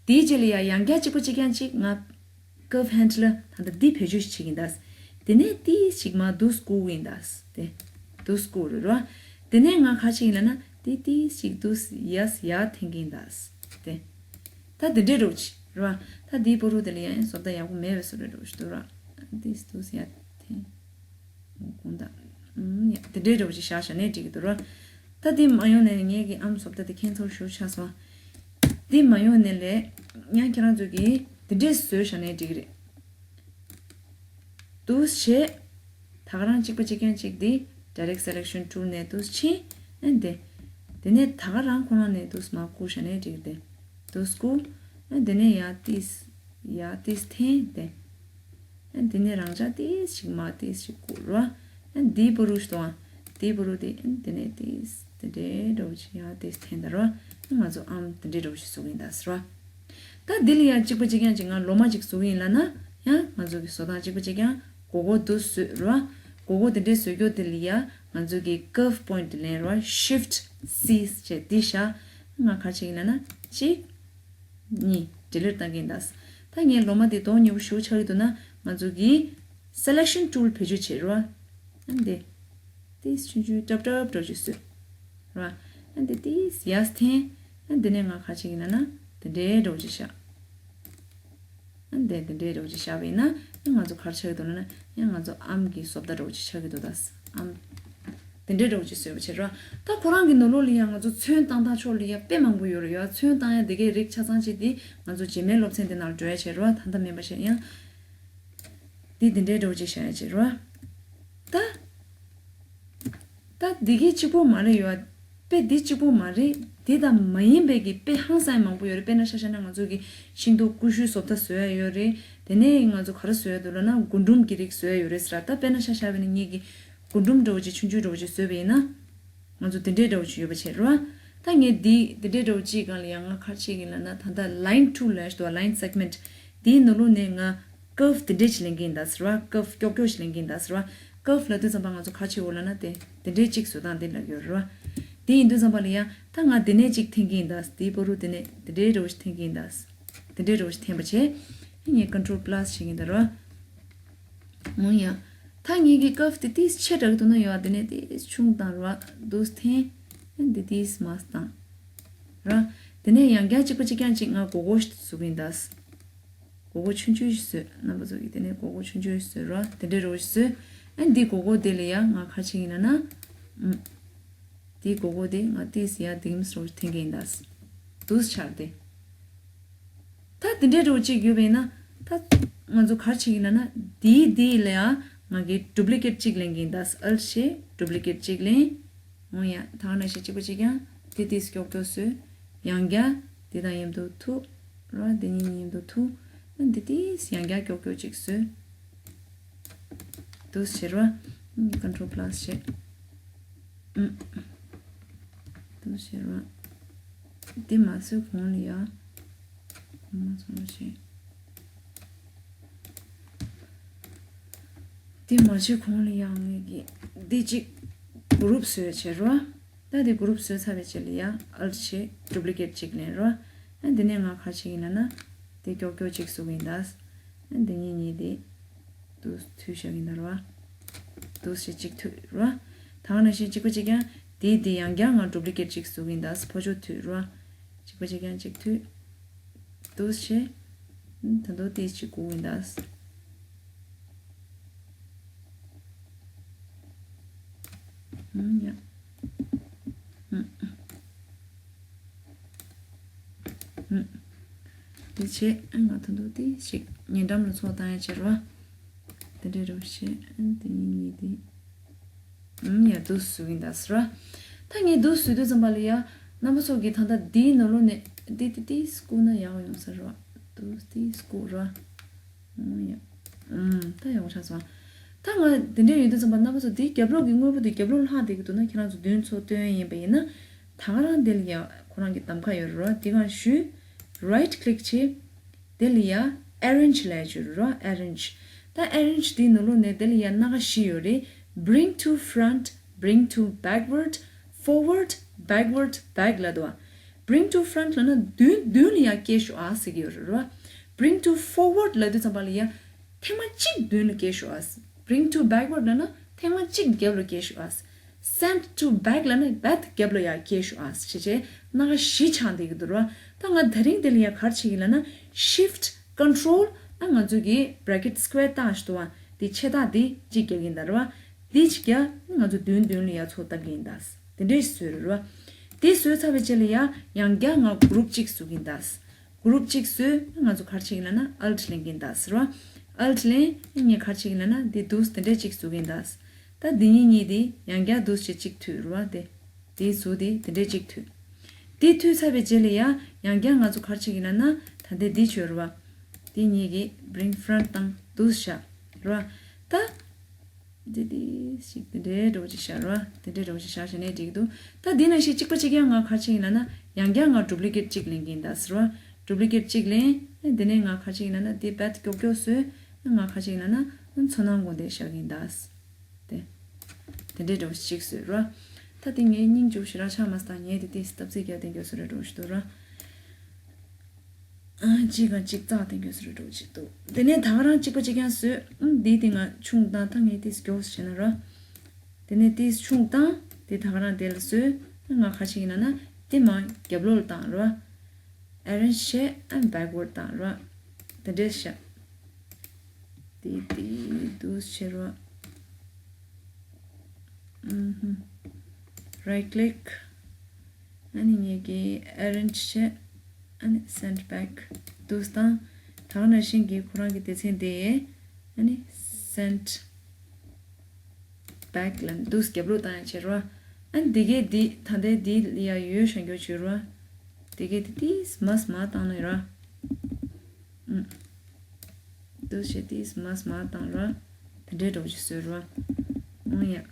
དེའི་རྗེས་ལ་ཡང་ཡང་བསྐྱར་གཅིག་པ་གཅིག་རྐྱང་གཅིག་ང་curve handler ད་ལྟ་འདི་བེད་སྤྱོད་བྱེད་ཀྱི་ཡིན་ད། དེ་ནས་ཏིས་ཞིག་མར་འདུག་བཀུག་གི་ཡིན་ད། དེ་འདུག་བཀུག་རེད་རོ། དེ་ནས་ང་ག་རེ་བྱེད་ཀྱི་ཡིན་ལབ་ན་དེ་ཏིས་ཞིག་འདུག་ཡར་ཡར་འཐེན་གྱི་ཡིན་ད། དེ་ད་འདི་འདྲའི་རོ་ཅིག་རོ། ད་འདིའི་པོ་རུ་དེ་ལ་ཡང་བཟོ་ལྟ་ཡག་པོ་མེད་པའི་བཟོ་འདྲའི་རོ་ཅིག་འདུག་རོ། ཏིས་འདུག་ཡར་འཐེན། དགོངས་དག་ཨུམ། ཡ། དེ་འདྲའི་འདྲ་བོ་ཅིག་བཞག་བཞག་ནའི་འགྲིག་གི་འདུག་ར། ད་འདི་མ་ཡོང་ནས་ངེད་ཀྱི་ཨམ་བཟོ་ལྟ་དེ་ཁྱེད་ཚོར་ཞུ་ཆགས་སོང་། འདི་མ་ཡོང་ནས་ལས་ཡང་ཁྱེད་རང་ཚོ་གིས་དེ་འདྲས་བཟོས་བཞག་ནའི་འགྲིག་གི་རེད། འདུག་བྱས། ད་ག་རང་གཅིག་པ་གཅིག་རྐྱང་གཅིག་འདི་direct selection tool ནས་འདུག་ཕྱིན། ཨ་འདི། དེ་ནས་ད་ག་རང་ཁོ་རང་ནས་འདུག་མར་བཀུག་བཞག་ནའི་འགྲིག་གི་རེད། འདུག་བཀུག་ཨ་དེ་ནས་ཡར་ཏིས། ཡར་ཏིས་འཐེན་ཏེ། ཨ་འདི་ནས་རང་འཇགས་ཏིས་ཞིག་མར་ཏིས་ཞིག་བཀུག་རོ། ཨ་འདིའི་པོ་རུ་ཞིག་དང་། འདིའི་པོ་རུ་དེ་ཨ་འདི་ནས་ཏིས་དེ་འདྲའི་འདྲ་བོ་ཅིག་ཡར་ཏིས་འཐེན་ད་རོ། ཨ་ང་ཚོ་ཨམ་དེ་འདྲའི་འདྲ་བོ་ཅིག་བཟོ་གི་ཡིན་ད་ཟེར་རོ། ད་འདི་ལ་ཡང་གཅིག་པ་གཅིག་རྐྱང་ཅིག་ང་ལོ་མ་ཅིག་བཟོ་གི་ཡིན་ལབ་ན། ཡང་ང་ཚོ་གི་བཟོ་སྟངས་གཅིག་པ་གཅིག་རྐྱང་མགོ་སྐོར་འདུག་བཟོས་རོ། མགོ་སྐོར་དེ་འདྲའི་བཟོས་རྒྱུ་དེ་ལ་ཡང་ང་ཚོ་གི་curve point དེ་ལེན་རོ། shift C བྱས་འདི་བཞག་ང་ག་རེ་བྱེད་ཀྱི་ཡིན་ལབ་ན་གཅིག་གཉིས། delete བཏང་གི་ཡིན་ད། ད་ངས་ལོ་མ་དེ་གདོང་ཉེ་བོ་ཞེ་པོ་ཆགས་ཀྱི་འདུག་ན་ང་ཚོ་གིས་selection tool བེད་སྤྱོད་བྱེད་རོ། ཨ་འདི། ཏིས་ཆུང་ཆུང་ཀྲབ་ཀྲབ་འདྲ་བོ་ཅིག་བཟོས། རོ། ཨ་འདི་ཏིས་ཡར་འཐེན། ཨ་འདི་ནས་ང་ག་རེ་བྱེད་ཀྱི་ཡིན་ལབ་ན་དེ་འདྲའི་འདྲ་བོ་ཅིག་བཞག་ཨ་འདི་དེ་འདྲའི་འདྲ་བོ་ཅིག་བཞག་པ་ཡིན་ན་ཨ་ང་ཚོ་ག་རེ་ཆགས་ཀྱི་འདུག་ལབ་ན་ ཡང་ང་ཚོ་ཨམ་གྱི་བཟོ་ལྟ་འདྲ་བོ་ཅིག་ཆགས་ཀྱི་འདུག་ད། ཨམ་དེ་འདྲའི་འདྲ་བོ་ཅིག་བཟོས་པ་བྱས་ར། ད་ཁོ་རང་གི་ནང་ལོགས་ལ་ཡང་ང་ཚོ་ཚོན་བཏང་སྟངས་ཕྱོགས་ལ་ཡང་དཔེ་མང་པོ་ཡོད་རེད་ཡ། ཚོན་བཏང་ཡ་དེ་གའི་རིགས་ཆ་ཚང་ཅིག་དེ་ང་ཚོ་རྗེས་མའི་སློབ་ཚན་དེ་ནང་འགྲོ་ཡ་བྱས་ར། ད་ལྟ་མིན་པ་བྱས་ཡང་། དེ་དེ་འདྲའི་འདྲ་བོ་ཅིག་བྱ་ཡ་བྱས་ར། ད། ད་འདི་གའི་གཅིག་པོ་མ་རེད་ཡོད། དཔེ་འདི་གཅིག་པོ་མ་རེད། འདི་དང་མ་ཡིན་པའི་གི་དཔེ་ཧང་སང་མང་པོ་ཡོད་རེད། དཔེར་ན་ཆ་བཞག་ན་ང་ཚོ་གི་ཤིང་ཏོག་ཀུ་ཤུའི་བཟོ་ལྟ་བཟོ་ཡ་ཡོད་རེད། དེ་ནས་ང་ཚོ་ག་རེ་བཟོ་ཡ་འདུག་ལབ་ན་རྒུན་འབྲུམ་གྱི་རིགས་བཟོ་ཡ་ཡོད་རེད་ཟེར་ར། ད་དཔེར་ན་ཆ་བཞག་པ་ཡིན་ན་ངེད་ཀྱིས་རྒུན་འབྲུམ་འདྲ་བོ་ཅིག་ཆུང་ཆུང་འདྲ་བོ་ཅིག་བཟོས་པ་ཡིན་ན། ང་ཚོ་དེ་འདྲའི་འདྲ་བོ་ཅིག་ཡོད་པ་བྱས་རེད་བ། ད་ངས་འདི་དེ་འདྲའི་འདྲ་བོ་ཅིག་སྒང་ལ་ཡང་ང་ག་རེ་བྱེད་ཀྱི་ཡིན་ལབ་ན། ད་ལྟ་line two ལབ་ཡ་ཞིག་འདུག་བ། Line segment། དེའི་ནང་ལོགས་ནས་ང་curve དེ་འདྲས་ཞིག་ལེན་གྱི་ཡིན་ད་ཟེར་བ། Curve ཀྱོག་ཀྱོག་ཞིག་ལེན་གྱི་ཡིན་ད་ཟེར་བ། Curve ལབ་དུས་ཙམ་པ་ང་ཚོ་ག་རེ་བྱེད་དགོས་ལབ་ན། དེ་དེ་འདྲས་གཅིག་བཟོ་སྟངས་དེ་ལབ་ཡོད་རེད་བ། དེ་ཡིན་དུས་ཙམ་པ་ལ་ཡང་ད་ང་དེ་ནས་གཅིག་འཐེན་གྱི་ཡིན་ད། དེའི་བར་དུ་དེ་ནས་དེ་འདྲའི་འདྲ་བོ་ཞིག་འཐེན་གྱི་ཡིན་ད། དེ་འདྲའི་འདྲ་བོ་ཞིག་འཐེན་པ་བྱས། ངས་control plus བྱེད་ཀྱི་ཡིན་ད་རེད་བ། འོ་ཡ། ད་ངེད་ཀྱི་curve དེ་ཏིས་ཆེ་དྲགས་འདུག་ན་ཡོད། དེ་ནས་ཏིས་ཆུང་བཏང་རེད་བ། འདུག་འཐེན། འདི་ཏིས་མར་བཏང་། ར། དེ་ནས་ཡང་བསྐྱར་གཅིག་པ་གཅིག་རྐྱང་གཅིག་ང་སྒོར་སྒོར་བཟོ་གི་ཡིན་ད། སྒོར་སྒོར་ཆུང་ཆུང་ཞིག་བཟོས། རྣམ་པ་ཚོ་གིས་དེ་ནས་སྒོར་སྒོར་ཆུང་ཆུང་ཞིག་བཟོས་ར། དེ་འདྲའི་རོ་ཞིག་བཟོས། ཨ་འདི་སྒོར་སྒོར་དེ་ལ་ཡང་ང་ག་རེ་བྱེད་ཀྱི་ཡིན་ལབ་ན། ཨུམ། དེའི་སྒོར་སྒོར་དེ་ང་ཏིས་ཡ་དེ་མིས་རོ་འཐེན་གྱི་ཡིན་ད། འདུག་ཆགས་ཏེ། ད་དེ་འདྲའི་རོ་གཅིག་ཡོད་པ་ཡིན་ན། ད་ང་ཚོ་ག་རེ་བྱེད་ཀྱི་ཡིན་ལབ་ན། དེའི་དེ་ལ་ཡང་ང་གིས་duplicate གཅིག་ལེན་གྱི་ཡིན་ད། Alt བྱས་duplicate གཅིག་ལེན། འོ་ཡ། ད་ག་ནང་བཞིན་གཅིག་པ་གཅིག་རྐྱང་དེ་དེས་ཀྱོག་ཀྱོག་བཟོས། ཡང་བསྐྱར་དེ་དང་མཉམ་དུ་ཐུག་ར། དེ་གཉིས་མཉམ་དུ་ཐུག་ཨ་འདི་དེས་ཡང་བསྐྱར་ཀྱོག་ཀྱོག་གཅིག་བཟོས། འདུག་བྱེད་ར། Control plus བྱེད། ཨུམ། འདུག་བྱེད་ར། དེ་མ་བཟོས་གོང་ལ་ཡ། མ་བཟོས་བྱེད། དེ་མ་བྱས་གོང་ལ་ཡང་ངེད་ཀྱིས་འདི་གཅིག་group བཟོས་བྱས་རོ། ད་དེ་group བཟོས་ཚར་བའི་རྗེས་ལ་ཡང་Alt བྱས་duplicate གཅིག་ལེན་རོ། ཨ་འདི་ནས་ང་ག་རེ་བྱེད་ཀྱི་ཡིན་ལབ་ན། དེ་ཀྱོག་ཀྱོག་གཅིག་བཟོ་གི་ཡིན་ད། ཨ་འདི་གཉིས་གཉིས་དེ་འདུག་མཐུད་བཞག་གི་ཡིན་ད་རོ། འདུག་བྱས་གཅིག་མཐུད་རོ། ད་ག་ནང་བཞིན་གཅིག་པ་གཅིག་རྐྱང་དེ་དེ་ཡང་བསྐྱར་ང་duplicate གཅིག་བཟོ་གི་ཡིན་ད། ཕོ་ཅོ་མཐུད་རོ། གཅིག་པ་གཅིག་རྐྱང་གཅིག་མཐུད། འདུག་བྱས། ད་དུང་ཏིས་གཅིག་སྒུག་གི་ཡིན་ད། ཨུམ། ཡ། ཨུམ། ཨུམ། དེ་བྱས་ཨ་ང་ད་དུང་ཏིས་གཅིག་ཉེ་འགྲམ་ལ་ཚོགས་བཏང་ཡ་བྱེད་རོ། དེ་འདྲའི་རོ་བྱས་ཨ་དེ་གཉིས་གཉིས་དེ། ཨུམ། ཡ། འདུག་བཟོ་གི་ཡིན་ད་ཟེར་རོ། ད་ངས་འདུག་བཟོས་དུས་ཙམ་པ་ལ་ཡ། རྣམ་པ་ཚོ་གིས་ད་ལྟ་འདིའི་ནང་ལོགས་ནས་འདི་ཏི་ཏིས་བཀུག་ན་ཡག་ཡོང་ས་རེད་བ། འདུག་ཏིས་བཀུག་རོ། ཨུམ། ཡ། ཨུམ། ད་ཡག་པོ་ཆགས་སོང་། ད་ང་དེ་འདྲ་ཡོད་དུས་ཙམ་པ་རྣམ་པ་ཚོ་འདིའི་རྒྱབ་ལོགས་ཀྱི་དངོས་པོ་དེ་རྒྱབ་ལོགས་ལྷག་བསྡད་ཀྱི་འདུག་ན། ཁྱེད་རང་ཚོ་མདུན་ཚོ་སྟོན་ཡིན་པ་ཡིན་ན། ད་ག་རང་དེ་ལ་ཡ་ཁོ་རང་གི་གདམ་ཁ་ཡོད་རེད་བ། དེ་གང་ཞུས། Right click བྱས། དེ་ལ་ཡ་arrange ལབ་ཡ་ཅིག་ཡོད་རེད་བ། Arrange། ད་arrange དེའི་ནང་ལོགས་ནས་དེ་ལ་ཡ་སྣ་ཁ་བཞི་ཡོད་རེད། Bring to front, bring to backward, forward, backward, back ལབ་འདུག་བ། Bring to front ལབ་ན་མདུན་མདུན་ལ་ཡ་སྐྱེལ་ཤོག་ཨ་ཟེར་གྱི་ཡོད་རེད་བ། Bring to forward ལབ་དུས་ཙམ་པ་ལ་ཡ་ཐེངས་མ་གཅིག་མདུན་ལ་སྐྱེལ་ཤོག་ཨ། Bring to backward ལབ་ན་ཐེངས་མ་གཅིག་རྒྱབ་ལ་སྐྱེལ་ཤོག་ཨ། Send to back ལབ་ན་བད་རྒྱབ་ལ་ཡ་སྐྱེལ་ཤོག་ཨ་ཟེར་བྱས་སྣ་ཁ་བཞི་ཆགས་བསྡད་ཀྱི་འདུག་ར། ད་ང་དེ་རིང་འདི་ལ་ཡ་ག་རེ་བྱེད་ཀྱི་ལབ་ན། Shift Control ཨ་ང་ཚོ་གི་bracket square བཏགས་ཞིག་འདུག་བ། དེ་ཆེ་རྟགས་དེ་གཅིག་རྒྱག་གི་ཡིན་ད་ར་བ། དེ་གཅིག་རྒྱག་ང་ཚོ་མདུན་མདུན་ལ་ཡ་ཚོ་བཏབ་ཀྱི་ཡིན་ད། དེ་འདྲས་བཟོས་རེད་ར་བ། དེ་བཟོས་ཚར་བའི་རྗེས་ལ་ཡ་ཡང་བསྐྱར་ང་group གཅིག་བཟོ་གི་ཡིན་ད། group གཅིག་བཟོས། ང་ཚོ་ག་རེ་བྱེད་ཀྱི་ལབ་ན་Alt ལེན་གྱི་ཡིན་ད་ཟེར་བ། Alt ལེན། ངས་ག་རེ་བྱེད་ཀྱི་ལབ་ན་འདི་འདུག་དེ་འདྲས་གཅིག་བཟོ་གི་ཡིན་ད། ད་འདི་གཉིས་གཉིས་དེ་ཡང་བསྐྱར་འདུག་བྱས་གཅིག་མཐུད་རེད་བ། དེ་དེ་བཟོ་དེ་དེ་འདྲས་གཅིག་མཐུད། དེ་མཐུད་ཚར་བའི་རྗེས་ལ་ཡ་ཡང་བསྐྱར་ང་ཚོ་ག་རེ་བྱེད་ཀྱི་ལབ་ན་ད་འདི་འདི་བྱོས་རེད་བ། དེ་གཉིས་ཀྱིས་bring front དང་འདུག་བཞག་རེད་བ། ད། འདི་འདི་ཞིག་དེ་འདྲའི་འདྲ་བོ་ཅིག་བཞག་ར། དེ་འདྲའི་འདྲ་བོ་ཅིག་བཞག་བྱས་ནས་འགྲིག་གི་འདུག་ད་འདི་ནང་བཞིན་གཅིག་པ་གཅིག་རྐྱང་ང་ག་རེ་བྱེད་ཀྱི་ཡིན་ལབ་ན་ཡང་བསྐྱར་ང་duplicate གཅིག་ལེན་གྱི་ཡིན་ད་ཟེར་བ། duplicate གཅིག་ལེན། དེ་ནས་ང་ག་རེ་བྱེད་ཀྱི་ཡིན་ལབ་ན་འདི་བད་ཀྱོག་ཀྱོག་བཟོས། ང་ག་རེ་བྱེད་ཀྱི་ཡིན་ལབ་ན་མཚོ་སྣ་དགོན་སྡེ་བཞག་གི་ཡིན་ད། དེ། དེ་འདྲའི་འདྲ་བོ་ཅིག་བཟོས་ར། ད་དེ་ངའི་སྙིང་རྗེ་པོ་ཞེ་དྲག་ཆགས་མ་སོང་། ད་ངས་དེ་ཏིས་སྟབས་རྩེ་རྒྱག་དེ་འགྱོ་བཟོ་འདྲ་འདྲ་བོ་ཞིག་འདུག་ར། ཨ་གཅིག་གང་གཅིག་བཙགས་ཏེ་འགྱོ་ས་རེད་འགྲོ་གཅིག་འདུག་དེ་ནས་ད་ག་རང་གཅིག་པ་གཅིག་རྐྱང་བཟོས། ཨང་འདི་དེ་ང་ཆུང་བཏང་། ད་ངས་ཏིས་མགྱོགས་བྱས་ན་ར། དེ་ནས་ཏིས་ཆུང་བཏང་། དེ་ད་ག་རང་དེ་ལ་བཟོས། ཨ་ང་ག་ཅིག་ཡིན་ན་ན་དེ་མ་རྒྱབ་ལོགས་ལ་བཏང་ར། Arrange བྱས། ཨ་backward བཏང་ར། དེ་འདྲས་བྱས། དེ་དེ་འདུག་ཟེར་བ། ཨུམ་ཧུམ། Right click། ཨ་ནི་ངེད་ཀྱི་arrange་བྱས། ཨ་ནི་send back་འདུག་སྟངས། ད་ག་ནང་བཞིན་གྱི་ཁོ་རང་གི་སྡེ་ཚན་དེ། ཨ་ནི་send back་ལ་འདུག་རྒྱབ་ལོག་བཏང་ཡ་བྱེད་རོགས། ཨ་ནི་འདི་གས་འདི་ད་ལྟའི་འདི་ལ་ཡ་ཡོད་ཤ་འགྱོ་བྱེད་རོགས། འདི་གས་འདི་ཏིས་མས་མ་བཏང་ན་ཡོད་ར། ཨུམ། འདུག་བྱས་ཏིས་མས་མ་བཏང་ར། དེ་འདྲའི་འདྲ་བོ་ཅིག་བཟོས་ར། ཨང་ཡ།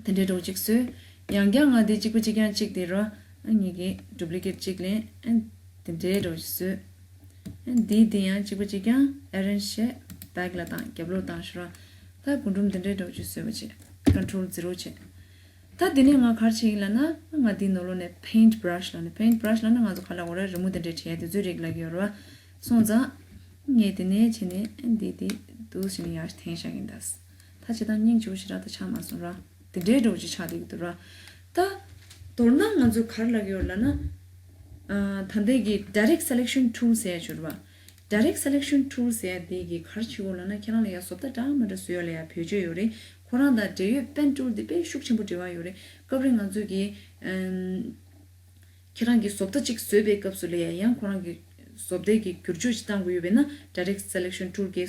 དེ་འདྲའི་འདྲ་བོ་ཅིག་བཟོས། ཡང་བསྐྱར་ང་འདི་གཅིག་པ་གཅིག་རྐྱང་གཅིག་དེ་ར། ཨ་ངེད་ཀྱི་duplicate་གཅིག་ལེན། ཨ་དེ་འདྲའི་འདྲ་བོ་ཅིག་བཟོས། ཨ་འདི་འདི་ཡང་གཅིག་པ་གཅིག་རྐྱང་arrange་བྱས་back་ལ་བཏང་རྒྱབ་ལོག་བཏང་ཤོག་ར། ད་རྒུན་འབྲུམ་དེ་འདྲའི་འདྲ་བོ་ཅིག་བཟོས་པ་བྱས། Control zero་བྱས། ད་འདི་ནས་ང་ག་རེ་བྱེད་ཀྱི་ལབ་ན། ང་འདི་ནང་ལོགས་ནས་paint brush་ལབ་ནས། paint brush་ལབ་ན་ང་ཚོ་ག་ལ་འོ་ར་རི་མོ་དེ་འདྲས་བྲིས་ཡ་དེ་ཚོའི་རིགས་ལབ་ཀྱི་ཡོད་རེད་བ། སོང་ཙང་ངས་དེ་ནས་བྱས་ནས་འདི་འདི་འདུག་ཟེར་ནས་ཡར་འཐེན་བཞག་གིན་གདའ། ད་བྱེད་སྟངས་སྙིང་རྗེ་པོ་ཞེ་དྲག་ད་ཆགས་མ་སོང་ར། དེ་འདྲའི་འདྲ་བོ་ཅིག་ཆགས་བསྡད་ཀྱི་འདུག་ར། ད་མདོར་ན་ང་ཚོས་ག་རེ་ལབ་ཀྱི་ཡོད་ལབ་ན། ཨ་ད་ལྟའི་གི་direct selection tool་ཟེར་ཡ་ཅིག་ཡོད་རེད་བ། Direct selection tool་ཟེར་ཡ་དེ་གི་ག་རེ་བྱེད་དགོས་ལབ་ན། ཁྱེད་རང་ལ་ཡ་བཟོ་ལྟ་འདྲ་མ་འདྲ་བཟོ་ཡ་ལ་ཡ་བེད་སྤྱོད་ཡོད་རེད། ཁོ་རང་དང་འབྲེལ་ཡོད་pen tool་དེ་དཔེ་ཤུགས་ཆེན་པོ་འབྲེལ་བ་ཡོད་རེད། སྐབས་རེ་ང་ཚོས་གི་ཨམ། ཁྱེད་རང་གི་བཟོ་ལྟ་གཅིག་བཟོས་པའི་སྐབས་སུ་ལ་ཡ་ཡང་ཁོ་རང་གི་བཟོ་ལྟའི་གི་བསྒྱུར་བཅོས་ཅིག་བཏང་དགོས་ཡོད་པས་ན། Direct selection tool་གི་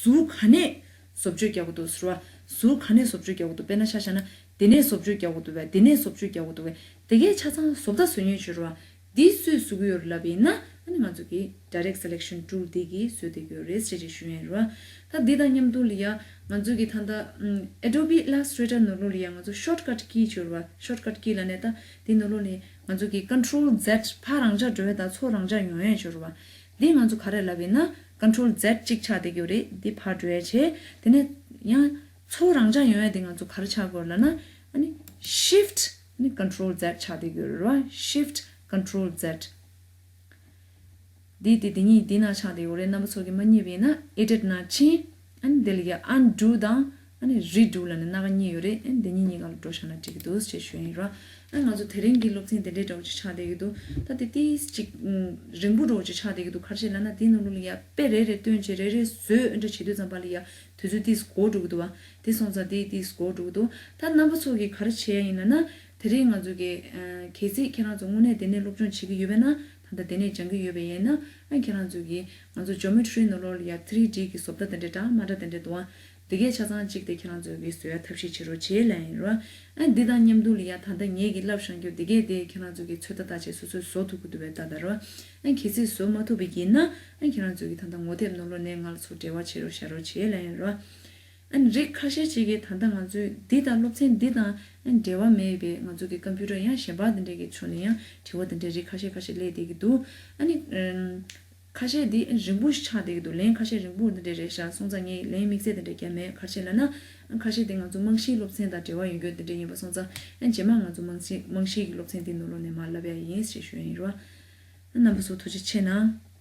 ཟུར་ག་ནས་བཟོ་བཅོས་རྒྱག་དགོས་འདུག་ཟེར་བ། ཟུར་ག་ནས་བཟོ་བཅོས་རྒྱག་དགོས་འདུག་དཔེར་ན་ཆ་བཞག་ན་འདི་ནས་བཟོ་བཅོས་རྒྱག་དགོས་འདུག་བས། འདི་ནས་བཟོ་བཅོས་རྒྱག་དགོས་འདུག་བས། དེ་གའི་ཆ་ཚང་བཟོ་ལྟ་བཟོ་མཁན་ཅིག་ཡོད་རེད་བ། འདི་སུས་བཟོ་གི་ཡོད་རེད་ལབ་པ་ཡིན་ན། ཨ་ནི་ང་ཚོ་གི་Direct Selection Tool་འདི་གིས་བཟོས་བསྡད་ཀྱི་ཡོད་རེད་ཟེར་ཅིག་ཞུ་ཡ་ཡིན་རེད་བ། ད་འདི་དང་མཉམ་དུ་ལ་ཡ་ང་ཚོ་གི་ད་ལྟ་ཨམ་Adobe Illustrator་ནང་ལོགས་ལ་ཡ་ང་ཚོ་shortcut key་ཅིག་ཡོད་རེད་བ། Shortcut key་ལབ་ནས་ད་འདི་ནང་ལོགས་ནས་ང་ཚོ་གི་Control Z་ཕར་རང་འཇགས་འགྲོ་ཡ་དང་ཚུར་རང་འཇགས་ཡོང་ཡ་ཅིག་ཡོད་རེད་བ། འདི་ང་ཚོ་ག་རེ་ལབ་ཡིན་ན། Control Z་གཅིག་ཆགས་བསྡད་ཀྱི་ཡོད་རེད། འདི་ཕར་འགྲོ་ཡ་བྱས། དེ་ནས་ཡང་ཚུར་རང་འཇགས་ཡོང་ཡ་དེ་ང་ཚོ་ག་རེ་ཆགས་དགོས་ལབ་ན། ཨ་ནི་Shift་ཨ་ནི་Control Z་ཆགས་བསྡད་ཀྱི་ཡོད་རེད་བ། Shift Control Z། འདི་དེ་འདི་གཉིས་འདི་ན་ཆགས་བསྡད་ཡོད་རེད། རྣམ་པ་ཚོ་གིས་མ་རྙེད་པ་ཡིན་ན་Edit་ནང་ཕྱིན། ཨ་ནི་འདི་ལ་ཡ་Undo་དང་ཨ་ནི་Redo་ལབ་ནས་སྣ་ཁ་གཉིས་ཡོད་རེད། ཨ་ནི་འདི་གཉིས་གཉིས་ཀ་ལ་འགྲོ་བཞག་ན་འགྲིག་གི་འདུག་ཅེས་ཞུ་ཡ་ཡིན་ར། ཨ་ང་ཚོ་དེ་རིང་གི་སློབ་ཚན་དེ་འདྲའི་འདྲ་བོ་ཅིག་ཆགས་བསྡད་ཀྱི་འདུག་ད་དེ་ཏིས་ཅིག་ཨུམ་རིང་པོ་འདྲ་བོ་ཅིག་ཆགས་བསྡད་ཀྱི་འདུག་ག་རེ་བྱས་ལབ་ན་དེའི་ནང་ལོགས་ལ་ཡ་དཔེ་རེ་རེ་སྟོན་བྱས་རེ་རེ་བཟོས་འདྲ་བྱེད་དུས་ཙམ་པ་ལ་ཡ་དུས་ཚོད་ཏིས་འགོར་འགྲོ་གི་འདུག་བ། དེ་སོང་ཙང་དེ་ཏིས་འགོར་འགྲོ་གི་འདུག་ད་རྣམ་པ་ཚོ་གིས་ག་རེ་བྱས་ཡ་ཡིན་ལབ་ན། དེ་རིང་ང་ཚོ་གི་ཨ་གལ་སྲིད་ཁྱེད་རང་ཚོ་དངོས་གནས་དེ་ནས་སློབ་སྦྱོང་བྱེད་ཀྱི་ཡོད་པས་ན། ད་ལྟ་དེ་ནས་སྦྱང་གི་ཡོད་པ་ཡིན་ན། ཨ་ཁྱེད་རང་ཚོ་གིས་ང་ཚོ་Geometry་ནང་ལོགས་ལ་ཡ་three D་གི་བཟོ་ལྟ་དེ་འདྲ་འདྲ་མ་འདྲ་དེ་འདྲ་འདུག་ཨ། དེ་གའི་ཆ་ཚང་གཅིག་དེ་ཁྱེད་རང་ཚོ་གིས་བཟོ་ཡ་ཐབས་ཤེས་བྱེད་རོགས་བྱེད་ལབ་ཡིན་རོ། ཨ་འདི་དང་མཉམ་དུ་ལ་ཡ་ད་ལྟ་ངེད་ཀྱིས་བསླབ་བཞག་རྒྱུ་དེ་གའི་དེ་ཁྱེད་རང་ཚོ་གིས་ཚོད་ལྟ་བརྟག་དཔྱད་སོ་སོས་བཟོ་ཐུབ་ཀྱི་འདུག་པས་ད་ལྟ་རོ། ཨ་གལ་སྲིད་བཟོ་མ་ཐུབ་པ་ཡིན་ན། ཨ་ཁྱེད་རང་ཚོ་གིས་ད་ལྟ་ངོ་དེབ་ནང་ལོགས་ནས་ང་ལ་ཚུར་འབྲེལ་བ་བྱེད་རོགས་བྱ་རོགས་བྱེད་ལབ་ཡིན་རོ། ཨ་ནི་རིགས་ཁ་ཤས་ཅིག་གིས་ད་ལྟ་ང་ཚོའི་འདི་དང་སློབ་ཚན་འདི་དང་ཨ་ནི་འབྲེལ་བ་མེད་པའི་ང་ཚོ་གི་ཀམ་པུ་ཊར་ཡང་གཞན་པ་འདི་འདྲས་ཀྱི་ཕྱོགས་ནས་ཡང་དྲི་བ་འདི་འདྲས་རིགས་ཁ་ཤས་ཁ་ཤས་སླེབས་བསྡད་ཀྱི་འདུག་ཨ་ནི་ཨམ་ཁ་ཤས་འདི་རིང་པོ་ཞིག་ཆགས་བསྡད་ཀྱི་འདུག་ལན་ཁ་ཤས་རིང་པོ་འདི་འདྲས་རེད་ཤག་སོང་ཙང་ངས་ལན་དམིགས་བསལ་འདི་འདྲས་བརྒྱབ་མེད། ག་རེ་བྱས་ལབ་ན། ཁ་ཤས་འདི་ང་ཚོ་རྨང་གཞིའི་སློབ་ཚན་དང་འབྲེལ་བ་ཡོད་མཁན་འདི་འདྲས་ཡིན་པ་སོང་ཙང་ཨ་རྗེས་མ་ང་ཚོ་རྨང་གཞི་རྨང་གཞིའི་གི་སློབ་ཚན་འདི་ནང་ལོགས་ནས་མར་བསླབ་ཡ་ཡིན་ཞེས་ཞུ་ཡ་ཡིན་རོ། རྣམ་པ་ཚོ་ཐུགས་རྗེ་ཆེ་གནང་།